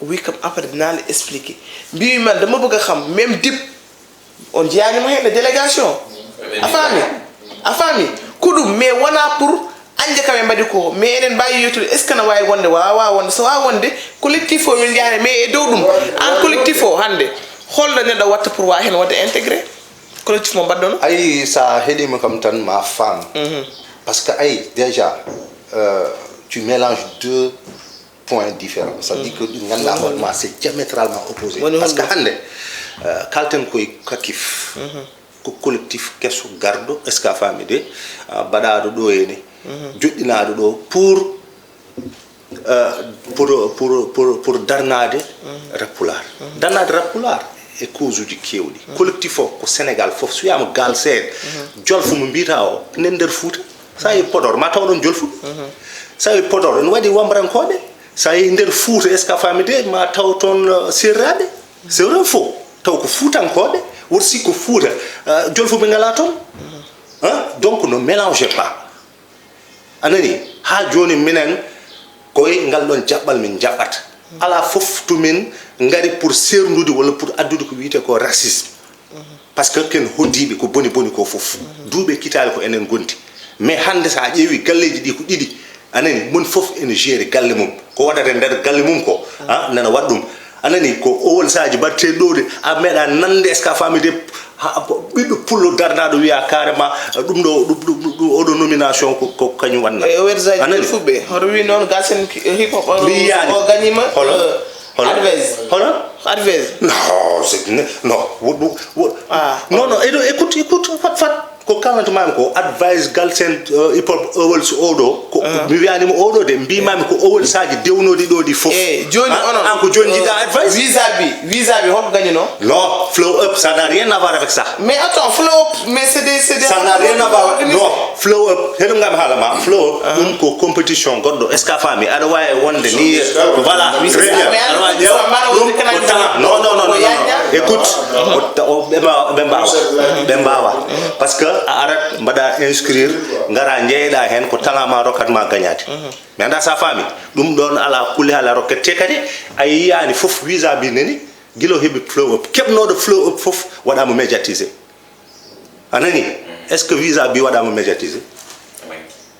O wi kam après dinaa la expliquer. Mbimi man dama bëgg a xam même Dip on jiyaani mo heen délégation. A faami? A faami? Ko ɗum, mais wona pour Dañde kam ɓe mbaɗi ko, mais eɗen mbaawi yewtude, est ce que na waawi wonde? Waawaa wonde. So waawaa wonde, collectif o min njahata, mais e dow ɗum, aan collectif o hannde, holno neɗɗo watta pour waawa heen waɗde intégré? Collectif mo mbaɗɗono? Ayi, so a heɗiima kam tan ma faam. Parce que ayi, déjà, euh, tu mélanges deux points différents. Ça veut dire que ɗi ngannduɗaa hoore ma, c'est diamétralement opposé. Woni parce que hannde, euh, kalten koye kakif. Ko collectif keso garɗo, est ce que a faami de? Ah, baɗaaɗo ɗo ene. Joɗɗinaaɗo ɗo pour, euh, pour, pour, pour, pour darnaade rap pulaar. Darnaade rap pulaar e cause uji keewɗi. Collectif o ko Sénégal fof, so wiyaama Galsen, jolfo mo mbiyata o, nen nder Fuuta. So a yehi Podor, ma taw ɗon jolfuɓe. So a yehi Podor, ene waɗi wamrankoɓe. So a yehi nder Fuuta, est ce que a faami de, ma taw toon, euh, seeraaɓe. C'est vrai, faux. Taw ko fuutankoɓe, woto sikku Fuuta, euh, jolfuɓe ngala toon. Hein? Donc, ne mélangez pas. A nani? Haa jooni minen koye ngal ɗon jaɓɓal min jaɓɓata. Alaa fof to min ngari pour seerndude walla pour addude ko wiyetee ko racisme. Parce que ken hoddiiɓe ko boni boni ko fof. Duuɓi e kitaale ko enen ngondi. Mais hannde so a ƴeewi galleeji ɗi ko ɗiɗi, a nani, mon fof ene gérer galle mum. Ko waɗata e nder galle mum ko, ah, nana waɗ ɗum. A nani, ko owol saaji mbaɗteeɗi ɗo de, a meeɗa nande, est ce que a faami de, ha, ɓiɗɗo pullo darnaaɗo wiya carrément, ɗum ɗo, ɗum, ɗum, ɗum, oɗo nomination ko, ko kañum waɗna. E owol saaji A nani? Fuɓɓe, hoto wi noon Galsen hip hop o, Mi yiyaani. O gañima, Holo? euh, Holo? Advez. Holo? Advez. Non, c'est, non, wo-, wo-, wo-, Ah. Non, non, eɗo, écoute, écoute, fat, fat. Ko kalnata maami ko advice Galsen, euh, hip hop owol so oɗo, ko mi wiyanima oɗo de, mbimami ko owol saaji dewnooɗi ɗo ɗi fof. Eh, jooni Ah, onon, an ko jooni jiɗɗa advice? Visa bi, visa bi, holko gañuno? Non, flow up, ça n'a rien à voir avec ça. Mais attends, flow up, mais c'est des, c'est des Ça n'a rien à voir. Non, flow up, heɗo ngam haala ma, flow up, ɗum ko compétition goɗɗo. Est-ce que a faami? Aɗa wawi wonde ni, voilà, très bien. Aɗa wawi ƴeew, ɗum ko talent. Non, non, non, non, non. Écoute, o ta-, o, ɓe mbawa, ɓe mbawa. Ɓe mbawa. Parce que a arat, mbaɗa inscrire, ngara jeeyeɗa hen, ko talent ma rokkat ma gañade. Mi anda sa faami. Ɗum ɗon ala kulli haal a rokkete kadi, a yiyani fof visa bi nani, gila o heɓi flow up. Keɓnoɗo flow up fof waɗama médiatisé. A nani? Est-ce que visa bi waɗama médiatisé?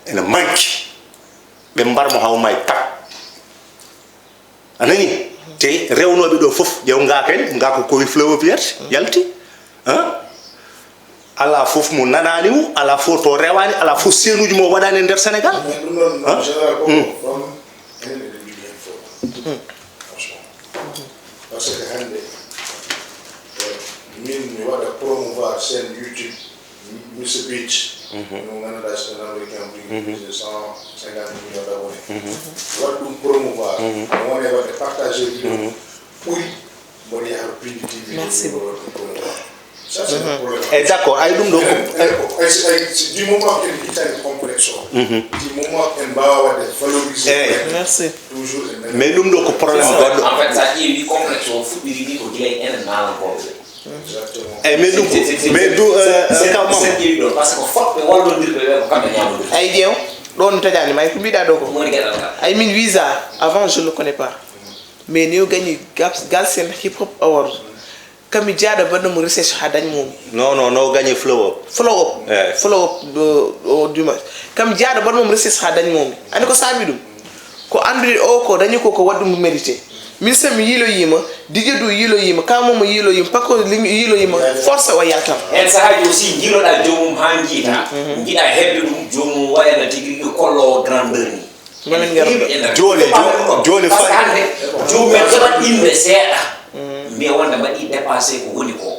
Ene manki. Ɓe mbarmo haw may tak. A nani? Te rewnoɓe ɗo fof, ƴeew nga ken, nga ko kowi flow up yalti, yalti. Hein? Ala fof mo nanani mo, ala fof to rewani, ala fof senuji mo waɗani e nder Sénégal. Mais ɗum ɗon, Hein? Général, ko Hmm. ɗon, enen eɗen jogii hen fof. Franchement. Parce que hannde, eh, min mi waɗa promouvoir chaîne YouTube Mister Beach. Mo ngannduɗaa, c'est un Américain, plus de cent cinquante millions d'abonnés. Waɗ ɗum promouvoir. Mo woni waɗde partager vidéo. Ɓuri mboɗo yaha Pindi T V. Merci beaucoup. Ça, c'est un problème. Eh, d'accord, ay ɗum ɗo ko, eh, Ay, ay, du moment que en ittani complexe o, du moment que en mbawa waɗde valoriser, Eh. Merci. Toujours en nani. Mais ɗum ɗo ko problème goɗɗo. En fait, sa ƴeewi complexe o fuɗɗiri ni ko gila e enen naalankoɓe ɓe. Exactement. Eh, mais ɗum, C'est, c'est, c'est, mais ɗum, euh, c'est, euh, quand même. C'est ƴeewi ɗon, parce que fotɓe wallondirɓe ɓe ko kamɓe ñamodirta. Ay ƴeew, ɗon mi taƴani ma, ay ko mbiɗa ɗo ko. Ɗum woni geɗal ngal. Ay min visa, avant je le connais pas. Mais ni o gañi Gals-, Galsen Hip Hop Award. Kami jaaɗo baɗɗo mo recherche ha dañ momi. Non, non, no gañi flow up. Flow up. Eh. Flow up, ɗo, ɗo, du moins. Kami jaaɗo baɗɗo mo recherche ha dañ momi. Ani ko saabi ɗum? Ko andude o ko dañi ko, ko waɗi ɗum mérité. Min so mi yiiloyima, Didier du yiiloyima, Kamomo yiiloyima, Paco li-, yiiloyima, force o yaltan. Hen sahaaji aussi jiiloɗa joomum ha jiita. Jiiɗa hebde ɗum, joomum wayana tigi rigi kollowo grandeur ni. Mamin ngar-, Yimɓe ene Jooni, jo-, jooni Parce que fa- hannde joomum en heɓat innde seeɗa. Mbiya wonde mbaɗi dépassé ko woni ko.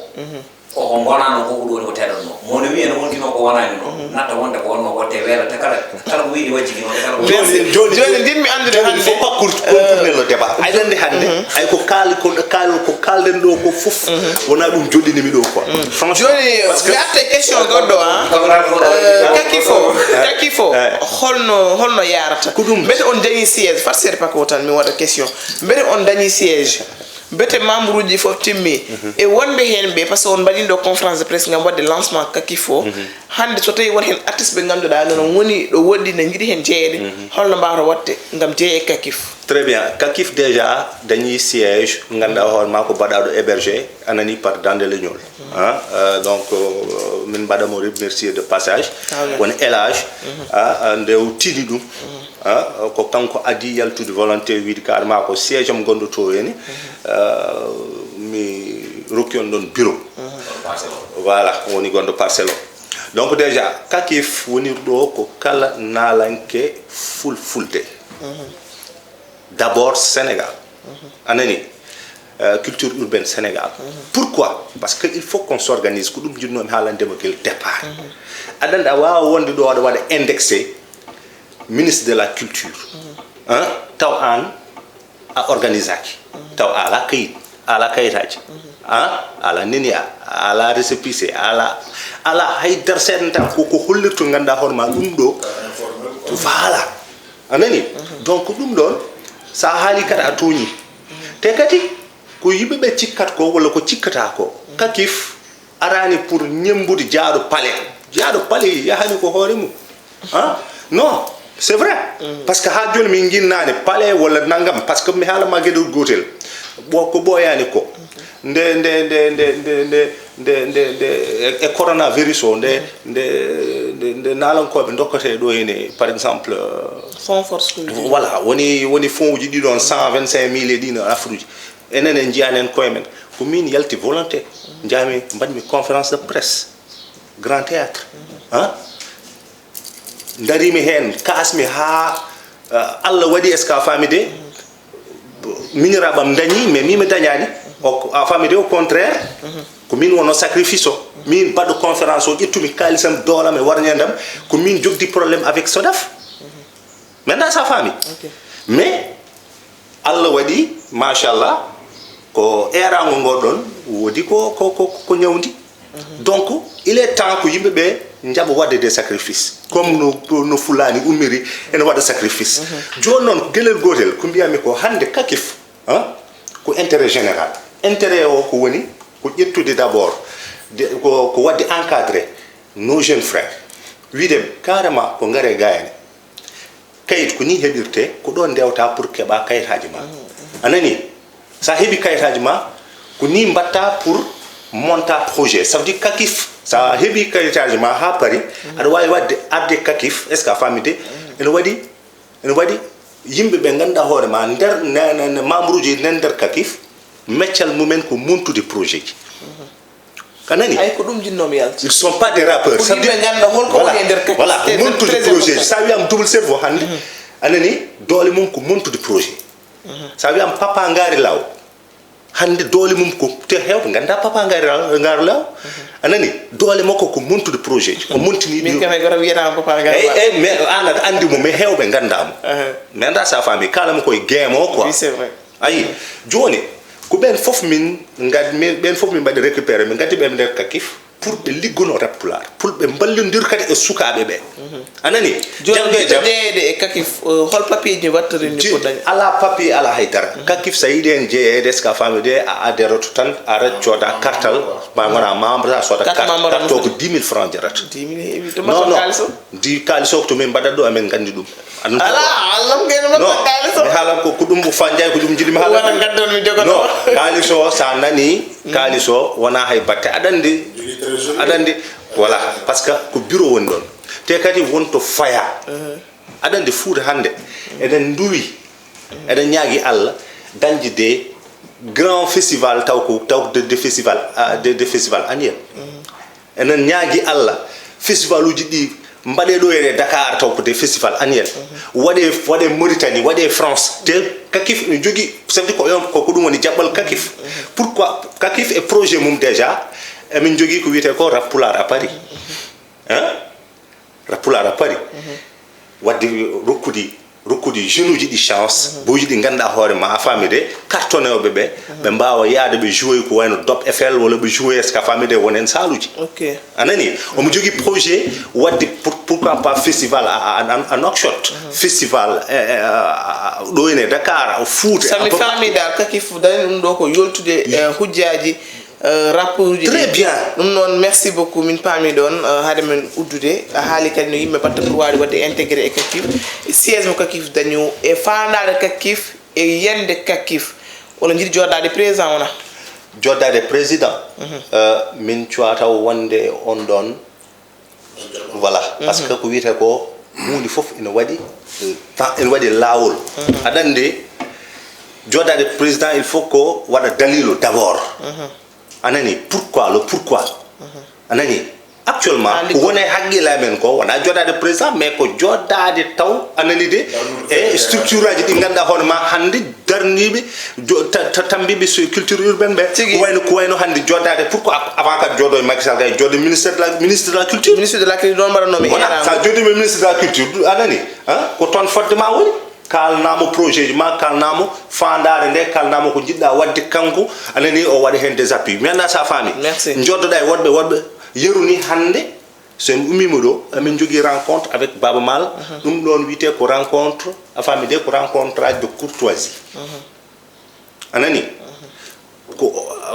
Koko ngonano ko, ko ɗum woni ko teɗatno. Mo no wiya no wontino ko wonani no. Natta wonde ko wonno ko te weelata kala, kala ko wiyde wajjiki noon, kala ko Merci. Jooni, jooni, Jooni, njiɗmi anndude jooni, hannde, faut pas court-, euh, contourner le débat. Aɗa anndi hannde, ay ko kaal-, ko kaal-, ko kaalɗen ɗo ko fof, wona ɗum joɗɗini mi ɗo quoi. Franchement, Jooni, parce que mi arta e question goɗɗo, hein. Euh, Kakifo, Kakifo, Eh. holno, holno yarata? Ko ɗum. Mbete on dañi siège, fat seeɗa Paco tan, mi waɗa question. Mbete on dañi siège? Mbete membre uji fof timmi? E wonɓe heen ɓe, parce que on mbaɗino ɗo conférence de presse ngam waɗde lancement Kakifo. Hannde so tawi won heen artiste ɓe ngannduɗaa noon woni ɗo woɗɗi ne njiɗi heen jeyeede, holno mbawata waɗde ngam jeye Kakif? Très bien. Kakif déjà dañi siège, ngannduɗaa hoore maa ko baɗaaɗo hébergé, anani, par Dande Leñol. Hein? Euh, donc, euh, min mbaɗa mo remercier de passage. Ah oui. Won élage, ah, ah, nde o tini ɗum. Ah, ko kanko adii yaltude volonté, wiide carrément ko siège am ngonɗo to henne. Euh, mi rokki on ɗon bureau. Voilà, woni gonɗo Parcelles o. Donc déjà, Kakif woni ɗo ko kala naalanke fulfulde. D'abord Sénégal. Anani, euh, culture urbaine Sénégal. Pourquoi? Parce que il faut qu'on s'organise. Ko ɗum jiɗnoomi haalande mo gel départ. Aɗa anndi a waawaa wonde ɗo aɗa waɗa indexé ministre de la culture. Hein? Taw aan a organisaaki. Taw a alaa kayit, a alaa kayitaaji. Hein? A alaa neniya, a alaa récépissé, a alaa, a alaa hay dara seeɗa tan ko, ko hollirta ngannduɗaa hoore maa ɗum ɗo. Voilà. A nani? Donc ɗum ɗon, so a haali kadi a tooñi. Te kadi ko yimɓe ɓe cikkat ko walla ko cikkata ko. Kakif araani pour ñemmbude jaaɗo palais. Jaaɗo palais yahani ko hoore mum. Hein? Non, c'est vrai. Parce que haa jooni min nginnaani palais walla nanngam, parce que mi haala ma geɗel gootel. Ɓo-, ko ɓooyaani ko. Nde, nde, nde, nde, nde, nde, nde, nde, nde, e, e coronavirus o, nde, nde, nde, nde naalankooɓe ndokketee ɗo henne, par exemple, euh, Fonds force ko voilà, woni, woni fonds uji ɗi ɗon, cent vingt-cinq mille e ɗi no afruji. Enen en njiyaani en koye men. Ko min yalti volonté. Njahmi, mbaɗmi conférence de presse. Grand théâtre. Hein? Ndariimi heen, kaasmi haa, euh, Allah waɗi, est-ce que a faami de? Miñiraaɓe am ndañi, mais min mi dañaani. Au, a faami de, au contraire, ko min wonno sacrifice o. Min mbaɗɗo conférence o, ƴettumi kaalisam, doolam e warñeendam. Ko min jogdi problème avec SODAV. Mi anndaa so a faami. Ok. Mais Allah waɗi, machallah, ko eeraango ngo ɗon woodi ko, ko, ko, ko ñawndi. Donc, il est temps ko yimɓe ɓe njaɓa waɗde des sacrifices. Comme no, no Fulaani ummiri, ene waɗa sacrifice. Jooni noon, ko geɗel gootel, ko mbiyami ko hannde Kakif, hein, ko intérêt général. Intérêt o ko woni, ko ƴettude d'abord, de, ko, ko waɗde encadré nos jeunes frères. Wiide carrément ko ngare gayane. Kayit ko ni heɓirte, ko ɗo ndewta pour keɓa kayitaaji ma. A nani? Sa heɓi kayitaaji ma, ko ni mbatta pour monta projet. Ça veut dire Kakif, sa heɓi kayitaaji ma ha pari, aɗa wawi wadde arde Kakif, est-ce que a faami de? Ene waɗi, ene waɗi yimɓe ɓe ganduɗa hoore ma nder, ne, ne, ne membre uji nen nder Kakif, meccal mumen ko montude projet ji. A nani? Ay, ko ɗum jinnomi yalti. Ils sont pas des rappeurs. Pour yimɓe ganda holko woni e nder Kakif. Voilà, ko montude projet ji. Sa wiyama Double Cerveau hande, a nani, doole mum ko montude projet. Sa wiyama Papa Ngari Law, hande doole mum ko, te hewɓe ganda Papa Ngari Law, Ngari Law. A nani? Doole makko ko montude projet ji. O montini ɗum. Min kam e goto wiyatama Papa Ngari Law. Eyyi, mais an aɗa andi mo, mais hewɓe ganda mo. Mais anda sa faami, kala mo koye game o quoi. Oui, c'est vrai. Ayi, jooni, ko ɓen fof min ngad-, min, ɓen fof min mbaɗi récupéré, min ngaddi ɓe nder Kakif pour ɓe liggono rap pulaar, pour ɓe mballondir kadi e sukaaɓe ɓe. A nani? Jooni, janngo e jam, jeyeede e Kakif, uh, hol papier ji mbattoɗen ni pour dañde? Ala papier, ala hay dara. Kakif, so a yiɗi heen jeyeede, est-ce que a faami de, a adhéré to tan, a ret cooda kartal, ma ngona membre, a sooda carte, carte o ko dix mille francs jarata. Dix mille heewi, to non, non, kaalis o? Ndi kaalis o ko to min mbaɗat ɗo, amin nganndi ɗum. Ala, Allah ko ene non, mi haalan ko, ko ɗum Fandiaye, ko ɗum jiɗi mi haalan. Wona ngaddan mi jogoto. Non, kaalis o, sa nani, kaalis o wona hay batte. Aɗa anndi, aɗa anndi, voilà, parce que ko bureau woni ɗon. Te kadi won to faya. Aɗa anndi Fuuta hannde, eɗen nduwi, eɗen ñaagi Allah dañde des grands festivals, taw ko, taw ko des, des festivals, ah, des, des festivals annuels. Enen ñaagi Allah, festival uji ɗi mbaɗe ɗo e Dakar, taw ko des festivals annuels. Waɗe, waɗe Mauritanie, waɗe France. Te Kakif ene jogii, ça veut dire ko, ko, ko ɗum woni jaɓɓal Kakif. Pourquoi Kakif e projet mum déjà, emin jogii ko wiyetee ko Rap Pulaar à Paris. Hein? Rap Pulaar à Paris. Wadde rokkude, rokkude jeunes uji ɗi chance, boyji ɗi ganduɗa hoore ma, a faami de, cartonné ɓe ɓe, ɓe mbaawa yaade ɓe jouer ko wayno Top Eiffel walla ɓe jouer, est-ce que a faami de, won heen saaluuji. Ok. A nani? Omo jogii projet wadde pour-, pourquoi pas festival à, à, à, à Nouakchott, festival, eh, eh, à, à, ɗo ene Dakar, Fouta. So mi faami dal, Kakif dañi ɗum ɗo ko yoltude, eh, hujjaaji, Euh, rapport uji Très ɗi. Bien. Ɗum noon, merci beaucoup. Min paami ɗoon, euh, haade men uddude, a haali kadi no yimɓe mbatta pour waawde waɗde intégré e kakif, e siège mo kakif dañi o, e faandaare kakif, e yiyannde kakif. Oɗon njiɗi jooɗaade président wona? Jooɗaade président, euh, min cuwata wonde on ɗoon. Voilà, parce que ko wiyetee ko huunde fof ene waɗi, euh, temps, ene waɗi laawol. Aɗa anndi, jooɗaade président, il faut ko waɗa dalilu d'abord. A nani, pourquoi, le pourquoi? A nani? Actuellement, ko woni e hakkille amen ko wonaa jooɗaade président, mais ko jooɗaade taw, a nani de, e structure aji ɗi ngannduɗaa hoore ma hannde darniiɓe, jo- ta- ta- tammbiiɓe so culture urbaine ɓe. Ko wayno, ko wayno hannde jooɗaade, pourquoi avant kadi jooɗo e Macky Sall kay jooɗo ministre de la, ministre de la culture? Ministre de la culture ɗoon mbaɗatnoo mi Wona, sa jooɗiima ministre de la culture, a nani? Ko toon fotde ma woni. Kaalnaa mo projet ji ma, kaalnaa mo faandaare nde, kaalnaa mo ko njiɗɗa waɗde kanko, a nani, o waɗa heen des appuis. Mi anndaa sa faami. Merci. Jooɗoɗa e woɗɓe, woɗɓe yeru ni hannde, so en ummiima ɗo, amin njogii rencontre avec Baaba Maal. Ɗum ɗoon wiyetee ko rencontre, a faami de, ko rencontre de courtoisie. A nani? Ko,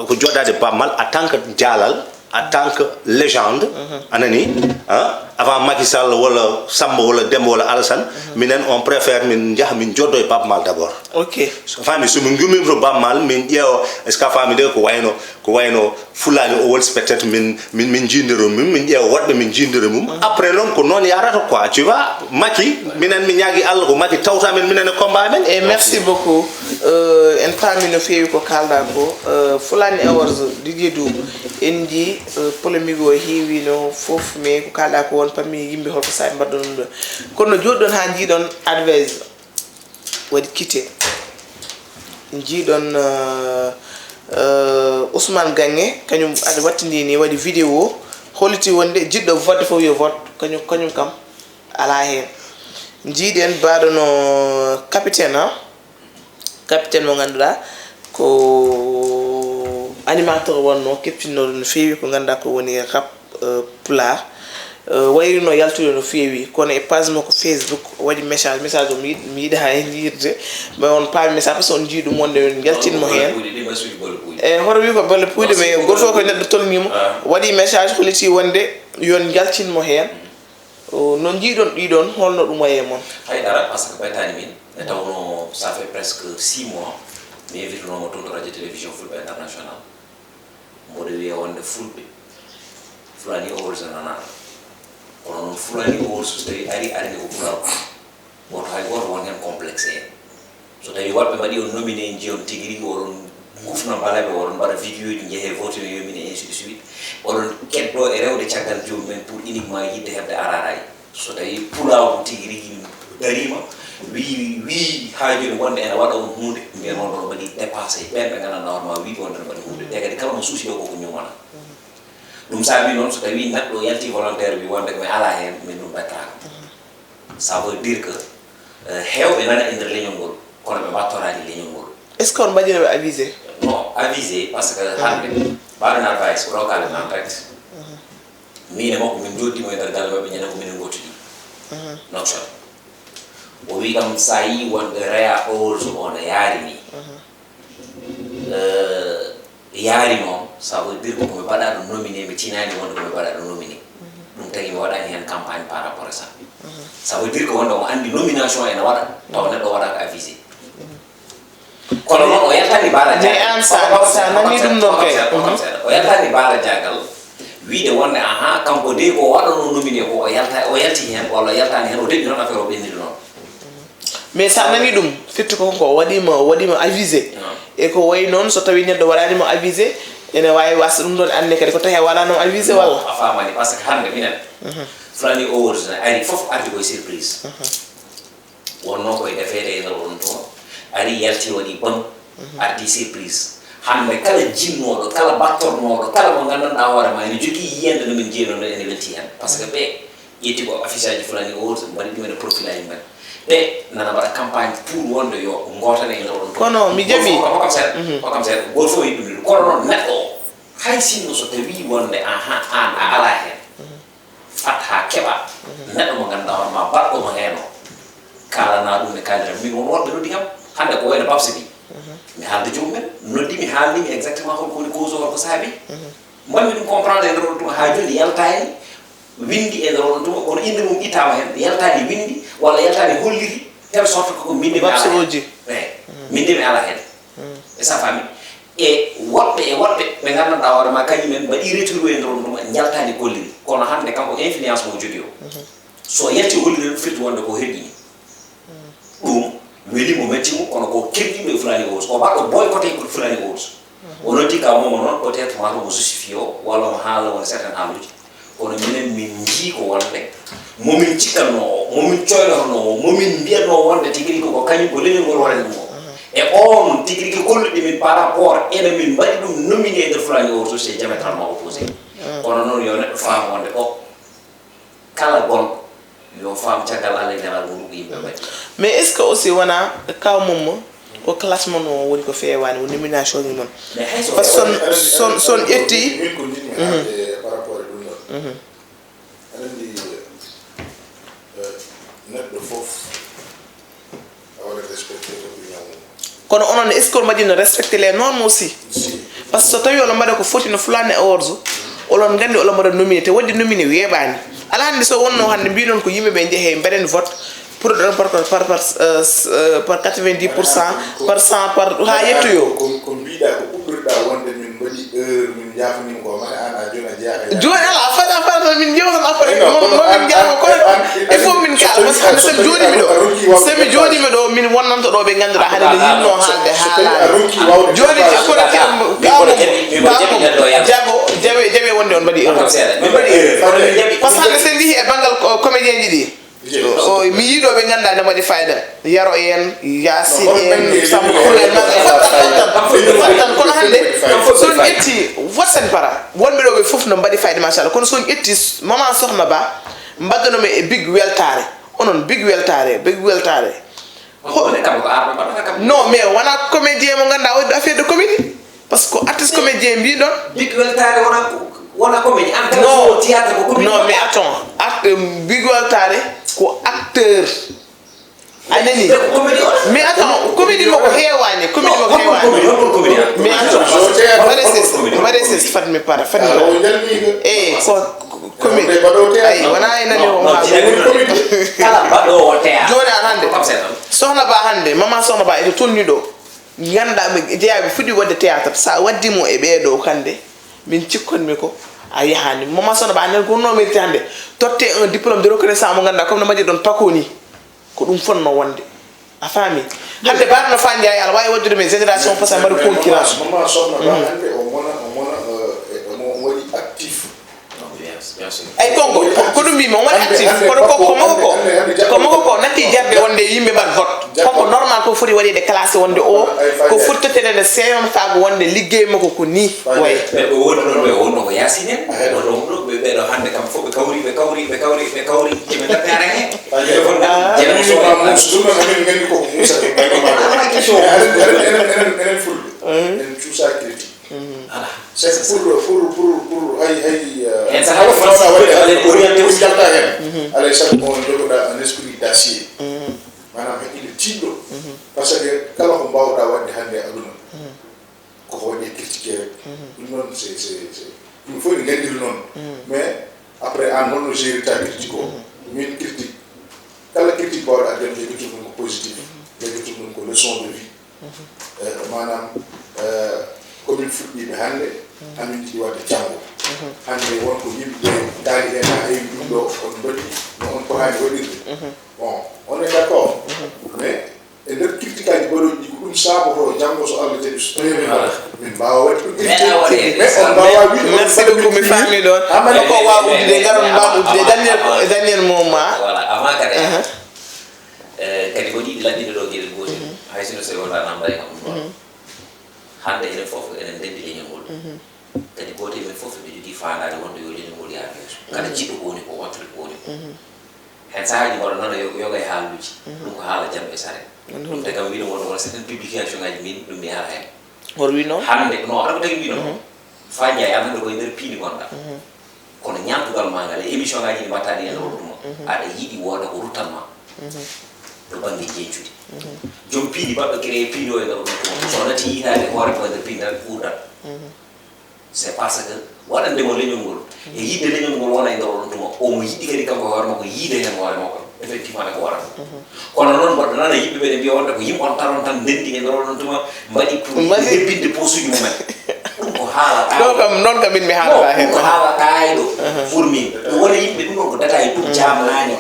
ko jooɗaade Baaba Maal en tant que jaalal, en tant que légende. A nani? Hein? Avant Macky Sall walla Samba walla Demba walla Alassane, minen on préfère min njaha min jooɗo e Baaba Maal d'abord. Ok. So faami, so min ngummiima to Baaba Maal, min ƴeewa, est-ce que a faami de, ko wayno, ko wayno Fulani Awards, peut-être min, min, min njiidira mum, min ƴeewa woɗɓe min njiidira mum. Après noon ko noon yahrata quoi, tu vois. Macky, minen mi ñaagii Allah ko Macky tawta min, minen e combat amen. E merci beaucoup. Euh, en paami no feewi ko kaalɗaa ko. Euh, Fulani Awards, Didier Doum, en njii, euh, polémique o heewiino fof, mais ko kaalɗaa ko won paami yimɓe holko saabi mbaɗɗon ɗum ɗo. Kono no jooɗiɗon haa njiiɗon advice waɗi quitté. Njiiɗon, euh, euh, Ousmane Gagné, kañum aɗa wattindii ni waɗi vidéo, holliti wonde jiɗɗo vote fof yo vote, kañum, kañum kam alaa heen. Njiiɗen mbaɗo no capitaine, ha? Capitaine mo ngannduɗaa ko animateur wonnoo, keptinnoɗo no feewi ko ngannduɗaa ko woni rap, euh, pulaar. Euh, wayrino yaltude no feewi, kono e page makko Facebook o waɗi message, message o mi yiɗ-, mi yiɗa heen yirde, mais on paami message, parce que on njii ɗum wonde on njaltinmo heen. E hoto wi ko bolle puyɗe, mais gooto fof ko neɗɗo tolniimo, waɗi message, holliti wonde yon njaltinmo heen. O, no njiiɗon ɗiɗon, holno ɗum wayi e mon? Haydara, parce que ɓeytaani min, nde tawnoo ça fait presque six mois, mi invitinooma toon to Radio Télévision Fulɓe International. Mboɗo wiya wonde Fulɓe, Fulani Awards nanaa. Kono noon Fulani Awards so tawi ari, ari ni ko pulaar. Gooto hay gooto won heen complexe en. So tawi woɗɓe mbaɗi on nominé, njiyon tigi rigi oɗon ngufna balaɓe, oɗon mbaɗa vidéo ji, njehee vote yo min e ainsi de suite. Oɗon keddo e rewde caggal joomum en pour uniquement yiɗde heɓde araaraay. So tawi pulaagu tigi rigi dariima, wii, wii haa jooni wonde ene waɗa on huunde, mbiyen on ɗon mbaɗi dépassé ɓeen ɓe nganndanɗaa hoore ma wiide wonde no mbaɗi huunde. Te kadi kala mo suusi ɗo koko ñumana. Ɗum saabi noon so tawi neɗɗo yalti volontaire wi wonde mi alaa heen, min ɗum ɓettaaka. Ça veut dire que, euh, heewɓe nana e nder leñol ngol, kono ɓe mbattoraali leñol ngol. Est-ce que on mbaɗino ɓe avisé? Non, avisé, parce que hannde mbaɗen advice, ko ɗo kaalen en direct. Min e makko min njooɗdiima e nder galle maɓɓe, ñande ko minen ngootidi. Nokson. O wi kam, sa yi wonde Reya Oz o no yaari ni. Euh, yaari noon, ça veut dire ko mi mbaɗaa ɗum nominé, mi tinaani wonde ko mi mbaɗaa ɗum nominé. Ɗum tagi mi waɗaani heen campagne par rapport à ça. Ça veut dire que wonde omo anndi nomination ene waɗa, tawa neɗɗo waɗaaka avisé. Kono noon o yaltani Bara Mais an sa, sa nani ɗum ɗon kay. O yaltani Bara Diagal, wiide wonde, aha, kanko de ko waɗano nominé ko, o yalta, o yalti heen, walla o yaltaani heen, o deƴƴi noon affaire o ɓenniri noon. Mais sa nani ɗum, firti ko ko waɗima, o waɗima avisé. E ko wayi noon, so tawi neɗɗo waɗanima avisé, ene wawi wasde ɗum ɗon, anne kadi ko tawi a waɗanoma avisé walla? A famani, parce que hannde minen, Fulani Awards ne ari, fof ardi koye surprise. Wonno koye defeede e nder on toon, ari yalti waɗi bam, ardi surprise. Hannde kala jinnooɗo, kala battornooɗo, kala mo nganndanɗaa hoore ma ene jogii yiyannde no min njeeyno ɗo, ene welti heen. Parce que ɓe ƴetti ko affiche aji Fulani Awards, mbaɗi ɗum ene profil aji mbaɗi. Ɓe nana mbaɗa campagne pour wonde yo ngootane e nder on toon. Kono mi jaɓi. Hokkam seeɗa, hokkam seeɗa. Gooto fof yiɗi ɗum. Kono noon neɗɗo o, hay sinno so tawii wonde, aha, aan a alaa heen. Fat haa keɓa neɗɗo mo ngannduɗaa hoore ma, baɗɗo mo heen o. Kaalanaa ɗum ne, kaalira min won woɗɓe noddi kam. Hannde ko wayno Babs bi. Mi haalda joomum en, noddi mi, haalni mi exactement hol ko woni cause o, hol ko saabi. Mbaɗmi ɗum comprendre e nder on tuma, haa jooni yaltaani winndi e nder on tuma, kono innde mum ittaama heen, yaltaani winndi walla yaltaani holliri, telle sorte que ko min de mi alaa heen. Eyi, min de mi alaa heen. E sa famille, e woɗɓe e woɗɓe ɓe nganndanɗaa hoore ma, kañum en mbaɗi retour e nder on tuma, njaltaani golliri. Kono hannde kanko influence mo jogii o, so yalti holliri, firti wonde ko herƴini. Ɗum weli mo, metti mo, kono ko kerɗiɗo e Fulani Awards, ko baɗɗo boycotté ko Fulani Awards. O noddi ka momo noon, peut-être ma mo justifié o, walla mo haala won certaine haaluuji. Kono minen min njii ko wonde momin cikkatnoo o, momin coylatnoo o, momin mbiyatnoo wonde tigi rigi ko kañum ko leñol ngol waɗani ɗum o. E oon tigi rigi kolluɗi min par rapport ene min mbaɗi ɗum nominé e nder Fulani Awards, c'est diamétralement opposé. Kono noon yo neɗɗo faam wonde o kala gonɗo yo faam caggal Allah e nelaaɗo mum ko yimɓe mbaɗi. Mais est-ce que aussi wona kaw mum ko classement o woni ko feewaani, woni nomination ji noon? Mais hay so par son son son ƴetti. Min ko njiɗmi haalde par rapport e ɗum ɗon. Aɗa anndi, eh, neɗɗo fof a waɗa respecté opinion mum. Kono onon, est-ce que on mbaɗino respecté les normes aussi? Par ce que so tawi oɗon mbaɗa ko foti no Fulani Awards, oɗon nganndi oɗon mbaɗa nominé, te waɗde nominé weeɓaani. Alaa hannde so wonno hannde mbiɗon ko yimɓe ɓe njehe mbaɗen vote pour ɗon par par par euh, euh, par quatre-vingt-dix pour cent, par cent, par haa yettoyo. Ko ko mbiɗa ko ɓuɓɓirɗa wonde min mbaɗi erreur, min njaafnima ko, mane an a jooni a jeyaa. Jooni ala fada fada min jewtan après non non min jaama kono il faut min kala parce que hannde somi jooni mi ɗo somi jooni mi ɗo min wonnanto ɗo ɓe ngannduɗaa hannde ne yinno haalde haalaani jooni kono kiɗam kamu kamu jago jawe jawe wonde on mbaɗi erreur parce que hannde sen jehi e banngal comédien ji ɗi o mi yiɗo ɓe ngannduɗaa ne mbaɗi fayda yaro en yasin en sambo kula en maga fottan fottan kono hannde son ƴetti fottan para wonɓe ɗo ɓe fof no mbaɗi fayda machallah kono son ƴetti mama sohna ba mbaddanomi e big weltare onon big weltare big weltare non mais wona comédien mo ganduɗa o affaire de comédie parce que artiste comédien mbiɗon big weltare wona wona comédie en tant que théâtre ko comédie non mais attends art big weltare ko acteur a nani mais attends comédie mo ko heewani comédie mo ko heewani mais attends mbaɗe ses mbaɗe ses fatmi para fatmi para e ko commune ay wona e nani o kala baɗowo théâtre joni an hande sohna ba hande mama sohna ba eto tolni ɗo ganduɗa ɓe jeeyaɓe fuɗi wadde théâtre sa waddi mo e ɓeɗo hande min cikkonmi ko a yahani mama sohna ba nen gonno mérite hande totte un diplôme de reconnaissance mo ganduɗa comme no mbaɗi ɗon pakoni ko ɗum fonno wonde a faami hande baɗa no fa ndiaye aɗa wawi waddude men génération fasa mbaɗa concurrence mama sohna ba hande o mona o mona omo waɗi actif ay konko ko ɗum mbimi o waɗi actif kono ko ko mako ko ko mako ko natti jarde wonde yimɓe mbaɗ vote koko normal ko foti waɗede classe wonde o ko foti tottede nde seyon fago wonde liggey makko ko ni way ɓe woni ɗon ɓe wonno ko yasinen ɓeɗo ɗo ɓeɗo hande kam fof ɓe kawri ɓe kawri ɓe kawri ɓe kawri ɓe kawri ɓe kawri enen fulɓe en cuusa critique ala c'est pour pour pour pour hay hay en sa hawa fana waɗi orienté aussi jalta hen alay sabu on jogoɗa un esprit d'acier manam hakkille tiɗɗo parce que kala ko mbawɗa wadde hande aduna koko waɗi critiqué rek ɗum noon c'est c'est ɗum fof ne gandiri noon mais après an holno gérita critique o min critique kala critique bawɗa addan jogiti ɗum ko positif jogiti ɗum ko leçon de vie manam komin fuɗɗiɓe hande amin jiɗi wadde janngo hande wonko yimɓe daali hen ha heewi ɗum ɗo on mbaɗi no on potani waɗirde bon on est d'accord mais e nder critique aji baɗoji ɗi ko ɗum saboto janngo so Allah jaɓi so tawi min mbaɗa min mbawa waɗi ɗum mais on mbawa wiide merci beaucoup mi faami ɗon amana ko wawa uddude garon mbawa uddude daniel daniel moma voilà avant kadi kadi ko ɗiɗi lanndino ɗo geɗel gotel hay sino so wonda namda e kam ɗum hande enen fof enen ndendi leñol ngol kadi goto e men fof ɓe jogui fandade wonde yo leñol ngol yaha yeeso kala jiɗɗo ko woni ko wattude ko woni ko Heen sahaaji mboɗo nana yo- yoga e haaluuji. Ɗum ko haala jam e sare. Ɗum te kam wino won wona certaine publication ngaji min ɗum mi yaha heen. Hoto wi noon? Hannde no aɗa ko tagi mbino. Fa Ndiaye an hannde koye nder piindi gonɗa. Kono ñaamtugal ma ngal e émission ngaji ɗi mbatta ɗi e nder woɗɗuma. Aɗa yiɗi wooda ko ruttan ma. to bannge jeeñcuɗi. Joom piindi baɗɗo créé piindi o e nder on tuma. So o nati yiitaade hoore ko e nder piindi tan ɓurɗat. C'est parce que waɗande mo leñol ngol e yiɗde leñol ngol wona e nder on tuma. Omo yiɗi kadi kanko e hoore makko yiide heen hoore makko. Effectivement ne ko waɗata. Kono noon mboɗo nana yimɓe ɓe ne mbiya wonde ko yimɓe on taron tan ndenndi e nder on tuma, mbaɗi pour hebbinde posuji mumen. Ɗum ko haala ɗo kam, noon kam min mi haalata heen. Ko haala ɗaayɗo. Pour min ɗum wona yimɓe ɗum ɗon ko data e ɗum jaamnaani.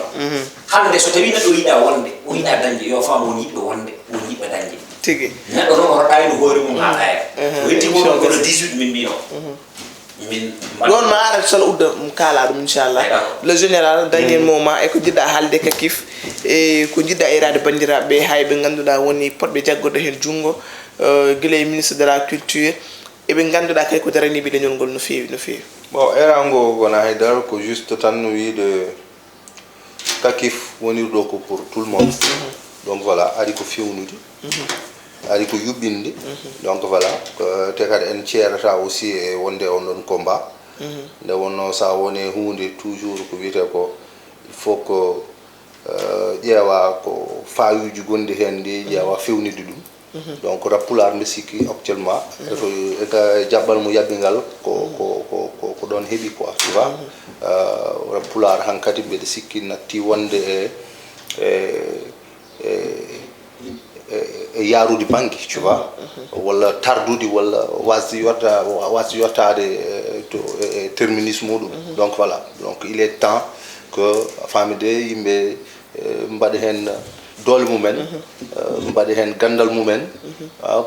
Hannde so tawi neɗɗo yiɗa wonde o yiɗa dañde, yo faam won yiɗɗo wonde, won yiɗɗo dañde. Tigi. Neɗɗo noon o roɗɗaani hoore mum haa ɗaaya. O hetti ko ɗon kono dix-huit min mbino. Min ɗon ma ara sala udda um kaala ɗum inchallah. Le général, dernier moment, e ko jiɗɗa haalde ka kif, e ko jiɗɗa iraade banndiraaɓe ɓe, hay ɓe ngannduɗaa woni potɓe jaggorde heen junngo, gila e ministre de la culture, eɓe ngannduɗaa kay ko daraniiɓe leñol ngol no feewi no feewi. Bon, erango wona hay dara, ko juste tan wiide kakif wonirɗo ko pour tout le monde. Donc voilà, ari ko fewnude, ari ko yuɓɓinde. Donc voilà, te kadi en ceerata aussi e wonde on ɗon combat. Nde wonno sa wone hunde toujours ko wiyete ko il faut que ƴeewa ko fayuji gonɗi hen ɗi ƴeewa fewnide ɗum. Donc rap pulaar mbi sikki actuellement e jaɓɓal mo yaɓɓi ngal ko ko ko ko ɗon heɓi quoi, tu vois. Rap pulaar hankadi mbeɗa sikki natti wonde e e e e yaarude bannge, tu vois, walla tardude walla wasde yotta wasde yottaade to e terminus muɗum. Donc voilà, donc il est temps que famide yimɓe mbaɗa heen doole mumen, mbaɗa heen ganndal mumen,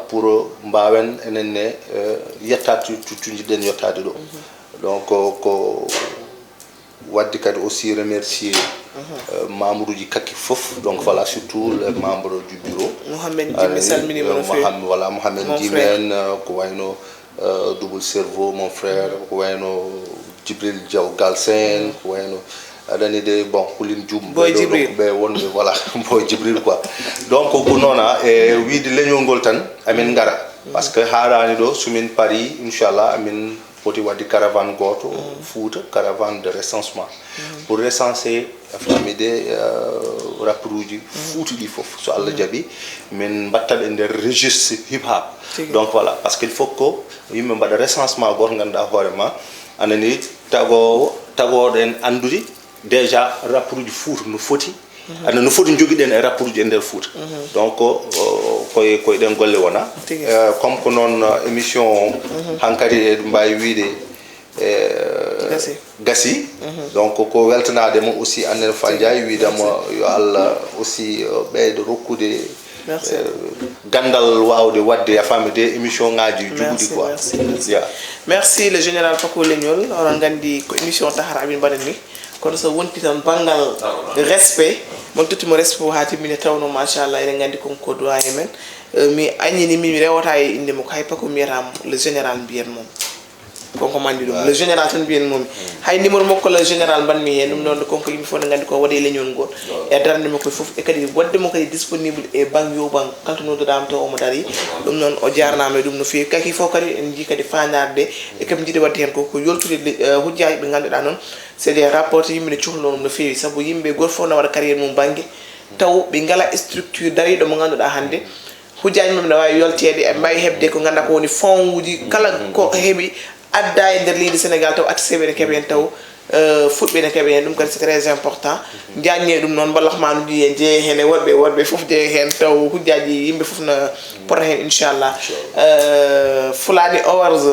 pour mbaawen enen ne yettaade to njiɗɗen yettaade ɗo. Donc ko waɗde kadi aussi remercier membre uji kakki fof, donc voilà, surtout les membres du bureau. Mohamed Jimmi salminima no feewi. Voilà, Mohamed Jimmi en, ko wayno Double Cerveau, mon frère, ko wayno Djibril Diaw Galsen, ko wayno aɗani de, bon, Kulim Dioum, Boy Djibril, ɓe wonɓe, voilà. Boy Djibril quoi. Donc ko noona e wiide leñol ngol tan amin ngara, parce que haarani ɗo, somin pari inchallah amin poti waɗde caravane gooto Fouta, caravane de recensement, pour recenser famide rapperuji Fouta ɗi fof, so Allah jaɓi min mbatta ɓe nder registre hip hop. Donc voilà, parce que il faut que yimɓe mbaɗa recensement gooto, ngannduɗaa hoore ma anani tagoowo tagooɗo en anndude déjà rapperuji Fouta no foti, ana no foti jogiɗen e rapperuji e nder Fouta. Donc koye koye ɗen golle wona. Comme ko noon émission o hankadi eɗum mbawi wiide gasi. Donc ko weltanade mo aussi, annen Fa Ndiaye, wiidamo yo Allah aussi ɓeydo rokkude gandal wawde wadde a faami de émission ngaji juɓuɗi quoi. Merci. Merci le général Paco Leñol. Oɗon nganndi ko émission tahata amin mbaɗani, kono so wonti tan banngal respect, mon totti mo respect o haa timmini, tawno machallah eɗen nganndi kon ko doyen men. Mi añini mi mi rewata e innde makko, hay Paco mbiyata mo le général mbiyen mom. Konko mandi ɗum le général tan mbiyen momi. Hay numéro makko le général mbanmi heen ɗum ɗon, konko yimɓe fof ne nganndi ko waɗi e leñol ngol e darnde makko fof, e kadi waɗde mo kadi disponible e bang yo bang, kala to nodduɗaama to omo darii. Ɗum noon o jaarnaama e ɗum no feewi. Kaki fof kadi en njii kadi faandaare nde, e kadi mbiɗa waɗde heen ko ko yoltude hujjaaji ɓe ngannduɗaa noon c'est des rapports yimɓe ne cuhlunoo ɗum no feewi, sabu yimɓe gooto fof na waɗa carrière mum bannge, taw ɓe ngala structure dariiɗo mo ngannduɗaa hannde hujjaaji mum ne waawi yolteede, e mbaawi heɓde ko ngannduɗaa ko woni fonds uji kala ko heɓi adda e nder leydi Sénégal, taw artiste ɓe ne keɓa heen, taw fulɓe ne keɓa heen. Ɗum kadi c'est très important. Njaajnee ɗum noon, mballaf ma no ɗi e jeeye heen e worɓe, worɓe fof jeeye heen, taw hujjaaji yimɓe fof na pota heen inchallah. Fulani Awards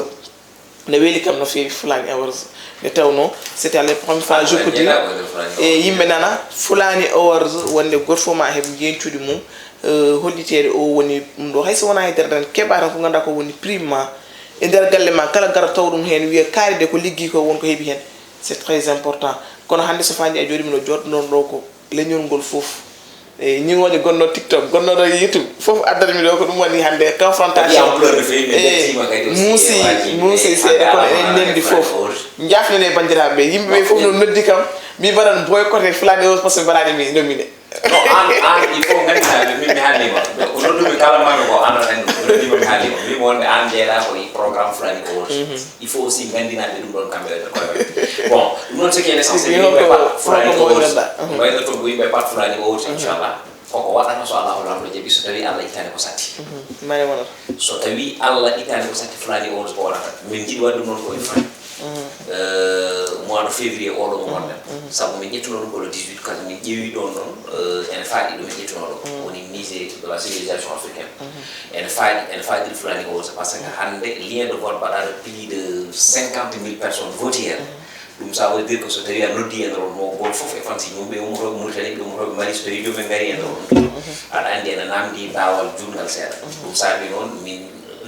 ne weeli kam no feewi, Fulani Awards nde tawno c'était la première fois jokkude e yimɓe nana Fulani Awards wonde gooto fof ma heɓ njeñcuɗi mum. Holliteede o woni ɗum ɗo, hay so wonaa e nder tan keɓa tan ko ngannduɗaa ko woni prime ma e nder galle ma, kala gara taw ɗum heen wiya kaari de ko liggi ko won ko heɓi heen. C'est très important. Kono hannde so faandi a jooɗima no jooɗnoɗon ɗo ko leñol ngol fof, e ñiŋooje gonnoo TikTok, gonnooɗo YouTube fof addani mi ɗo ko ɗum waɗi hannde confrontation. Muusi muusi seeɗa kono eɗen ndenndi fof. Njaafnene banndiraaɓe ɓe, yimɓe ɓe fof no noddi kam, mi mbaɗan boycotté Fulani Awards parce que mbaɗani mi nominé. No an an il faut ngannditaa ɓe min mi haalnima ko noddumi kala maɓɓe ko an an anndi ko noddima mi haalnima mbimi wonde an jeeɗa ko e programme Fulani Awards. Il faut aussi nganndinaaɓe ɗum ɗon kamɓe ɓe koye maɓɓe. Bon, ɗum noon ce qui est l'essentiel yimɓe pat Fulani Awards. Wayno toon ko yimɓe pat Fulani Awards inchallah. Koko waɗata so Allahu Laamɗo jaɓi, so tawi Allah ittani ko satti. Mhm. Mane wonata? So tawi Allah ittani ko satti, Fulani Awards ko waɗata. Min jiɗi waɗde ɗum noon ko e foti. Mhm. Euh, mois de février oɗo mo wonɗen. Mhm. Sabu min ƴettuno ɗum ko le dix-huit, kadi min ƴeewi ɗon ɗon, euh, ene faaɗi ɗo min ƴettuno ɗo. Mhm. Woni musée de la civilisation africaine. Mhm. Ene faaɗi, ene faaɗi Fulani Awards, parce que hande lien de vote mbaɗaɗo plus de cinquante mille personnes voté hen. Mhm. Ɗum, ça veut dire que so tawi a noddi e nder on mo gooto fof e fansi mum, ɓe ummotooɓe Mauritanie, ɓe ummotooɓe Mali, so tawi jomumen ngari e nder on, aɗa anndi ene namdi daawal juutngal seeɗa. Ɗum saabi noon min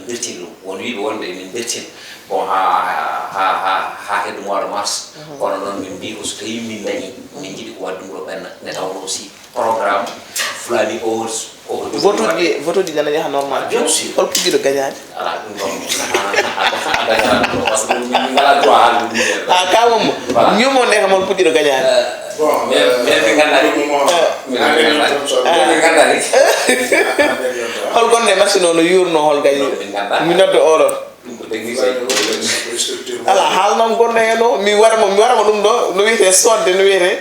bertin ɗum. Won wiiɓe wonɓe min bertin, bon, ha, ha, ha, ha heddo mois de mars. Kono noon min mbi ko so tawi min dañi, min jiɗi ko waɗde ɗum ɗo ɓenna, nde tawno aussi programme Fulani Awards koko jogori. Vote uji, vote uji nana yaha normal. Bien sûr. Hol puɗɗiɗo gañaade? Ala ɗum ɗon, a dañataa ɗum ɗo, parce que min, min ngalaa droit haalde ɗum ɗo. Ah, ka moom, voilà. Ñumo nde kam hol puɗɗiɗo gañaade? Bon, mais, mais min nganndaa ɗum. Min nganndaa. Min nganndaa. Hol gonɗo e machine o no yuurno, hol gañi? Min nganndaa. Mi nodda oɗon. Ɗum ko technicien. Ala, haalnam gonɗo heen o, mi waɗa mo, mi waɗa mo ɗum ɗo, no wiyetee soodde, no wiyetee.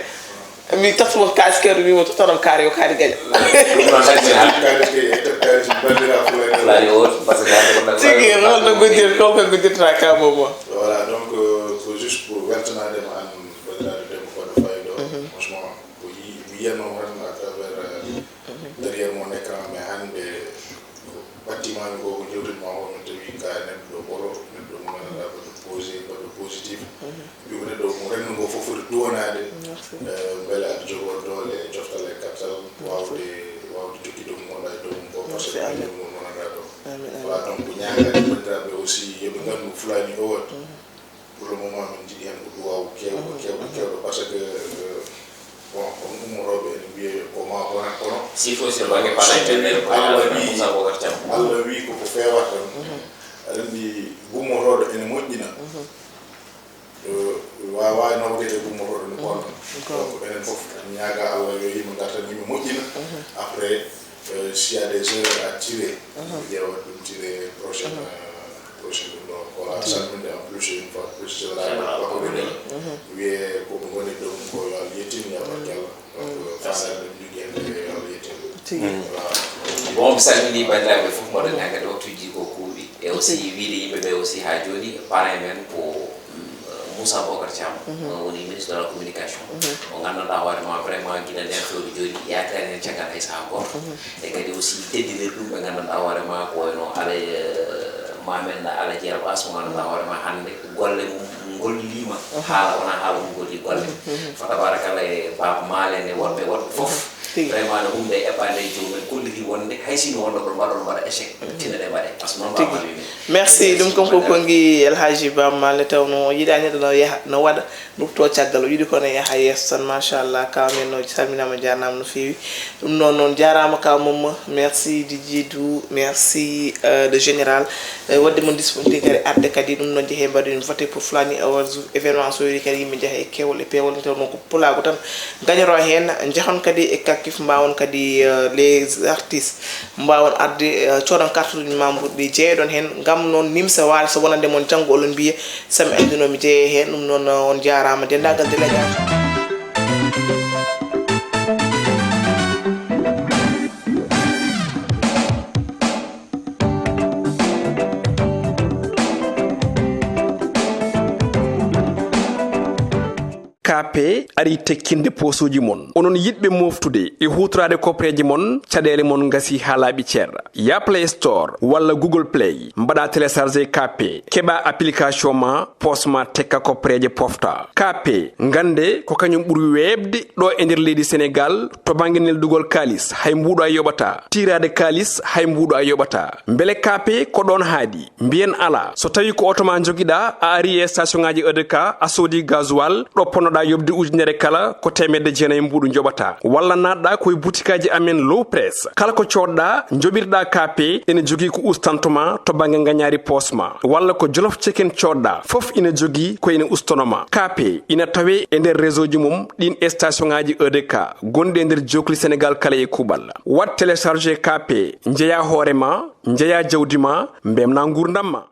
Mi taftu mo kaalis keewɗo, mi mo tottanam kaari, yo kaari gaña. Ɗum noon, haɗi mi haalde. Kaari kay, e tef kaari, so mi banndiraa Fulani. Fulani o, parce que haalde ko nag. Tigi, hol no ngoddir-, hol no ngoddirta ka moom o? Voilà, donc, euh, ko juste pour weltanaade ma an, banndiraaɗo debbo Koɗo Fayɗo. Mhm. Franchement, ko yi-, mi yiyanoo tan à travers, euh, mhm, derrière mon écran, mais hannde, Battimaami ko, ko jewtude ma o, mi tawi ka neɗɗo ɓolo, neɗɗo mo ngannduɗaa ko ɗo posé, ko ɗo positif. Mhm. Wi ko neɗɗo mo renndo ngo fof foti duwanaade. Merci. Eh, mbele aɗa jogoo doole, coftal e kattal, merci, waawde, waawde jokki dow mo ngonɗaa e dow mum ko, parce que, merci, ko Allah, neɗɗo mo ngonɗaa ɗo. Amin, amin. Voilà, donc, ñaagaade banndiraaɓe aussi, yo ɓe nganndu Fulani Award. Mhm. Pour le moment, min njiɗi heen ko duwaaw keewɗo, mhm, keewɗo, mhm, keewɗo, parce que, euh, bon, on ummorooɓe ene mbiya ko ma wonat kono. Surtout so bannge, so tawi Allah wii, Moussa Bocar Thiam. Allah wii ko ko feewata tan. Mhm. Aɗa anndi, gummotooɗo ene moƴƴina. Mhm. Euh, waawaa nawdeede gummotooɗo no, mhm, bonno. Ko. Donc, enen fof, en ñaaga Allah yo yimɓe ngartan, yimɓe moƴƴina. Mhm. Après, Euh, s'il y a des erreurs à tirer, mhm, ɓe ƴeewa ɗum tirer prochaine, mhm, euh, prochaine ɗum ɗo. Voilà, mhm, salminde en plus une fois de plus général, général, wakko ɓe ɗo. Mhm. Wiye ko ɓe ngoni ɗum ko yo Allah yettin, ya barke Allah. Donc, mhm, euh, faandaare ɗum jogi heen ko yo Allah yettin. Tigi. Voilà. Bon, mi salmini banndiraaɓe fof, mboɗo, mhm, ñaagade waktuuji ko kuuɓi. E aussi, tigi, wiide yimɓe ɓe aussi haa jooni, parrain men ko Moussa Bocar Thiam, mhm, woni ministre de la communication. Mhm. Mo nganndanɗaa hoore ma vraiment gila nden fewde jooni, yaakiraani heen caggal hay sahaa gooto. Mhm. E kadi aussi teddinir ɗum ɓe nganndanɗaa hoore ma ko wayno Alay, eh, Mamen Alay Jeerɓas, mo nganndanɗaa hoore ma hannde golle mum ngolliima, mhm, haala wonaa haala mum golli golle. Mhm. Fa tabarakallah e Baaba Maal en e woɗɓe woɗɓe fof. Mhm. Tigi. Vraiment, no ɗum ɗe eɓɓaande e joomum en kolliri wonde hay si no wonno ɗo mbaɗo, no mbaɗa échec, mhm, tinno ɗe mbaɗe. Par ce que noon, tigi, Baaba Maal wiimi. Merci. Merci. Ɗum kanko ko ngi El Hadji Baba Maal ne tawnoo yiɗaani ɗo no yaha, no waɗa, rutto caggal, o yiɗi ko no yaha yeeso tan. Machallah, kaw men no salminaama, jaarnaama no feewi. Ɗum noon, noon jaaraama kaw Momma. Merci Didier Dou, merci, euh, le général. Euh, waɗde mon disponibilité kadi arde kadi, ɗum noon jehe mbaɗen voté pour Fulani Awards événement, so weli kadi yimɓe njehe e keewal e peewal, nde tawnoo ko pulaagu tan gañoroo heen. Njahon kadi e Kakif, mbaawon kadi, euh, les artistes, mbaawon arde, euh, coodon carte uji ma mbuɗ ɗi jeeyɗon heen, ngam noon nimsa waal so wonande mon janngo oɗon mbiya, so mi anndino mi jeeye heen. Ɗum noon, euh, on jaaraama denndaangal délégation. K P ari tekkinde posuuji mon. Onon yiɗɓe moftude e huutoraade koppareeje mon, caɗeele mon ngasi haa laaɓi cer. Ya Play Store walla Google Play, mbaɗa télécharger K P, keɓa application ma, pos ma tekka koppareeje pofta. K P, ngannde ko kañum ɓuri weeɓde ɗo e nder leydi Senegaal to bannge neldugol kaalis, hay mbuuɗo a yoɓataa. Tiiraade kaalis, hay mbuuɗo a yoɓataa. Mbele K P ko ɗoon haaɗi? Mbiyen alaa. So tawii ko oto ma njogiɗaa, a ari e station ŋaaji E D K, a soodi gasoil, ɗo ponnoɗaa yoɓde ujunere kala, ko teemedde jeenayi mbuuɗu njoɓataa. Walla naatɗaa ko e butikaaji amen Low Press. Kala ko coodɗaa, njoɓirɗaa K P, ene jogii ko ustantoo ma to bannge ngañaari poos ma. Walla ko Jolof Chicken coodɗaa, fof ina jogii ko ene ustanoo ma. K P ina tawee e nder réseau ji mum ɗiin e station ŋaaji E D K gonɗi e nder jookli Senegaal kala e kuuɓal. Waɗ télécharger K P, njeyaa hoore ma, njeyaa jawdi ma, mbeltinaa nguurndam ma.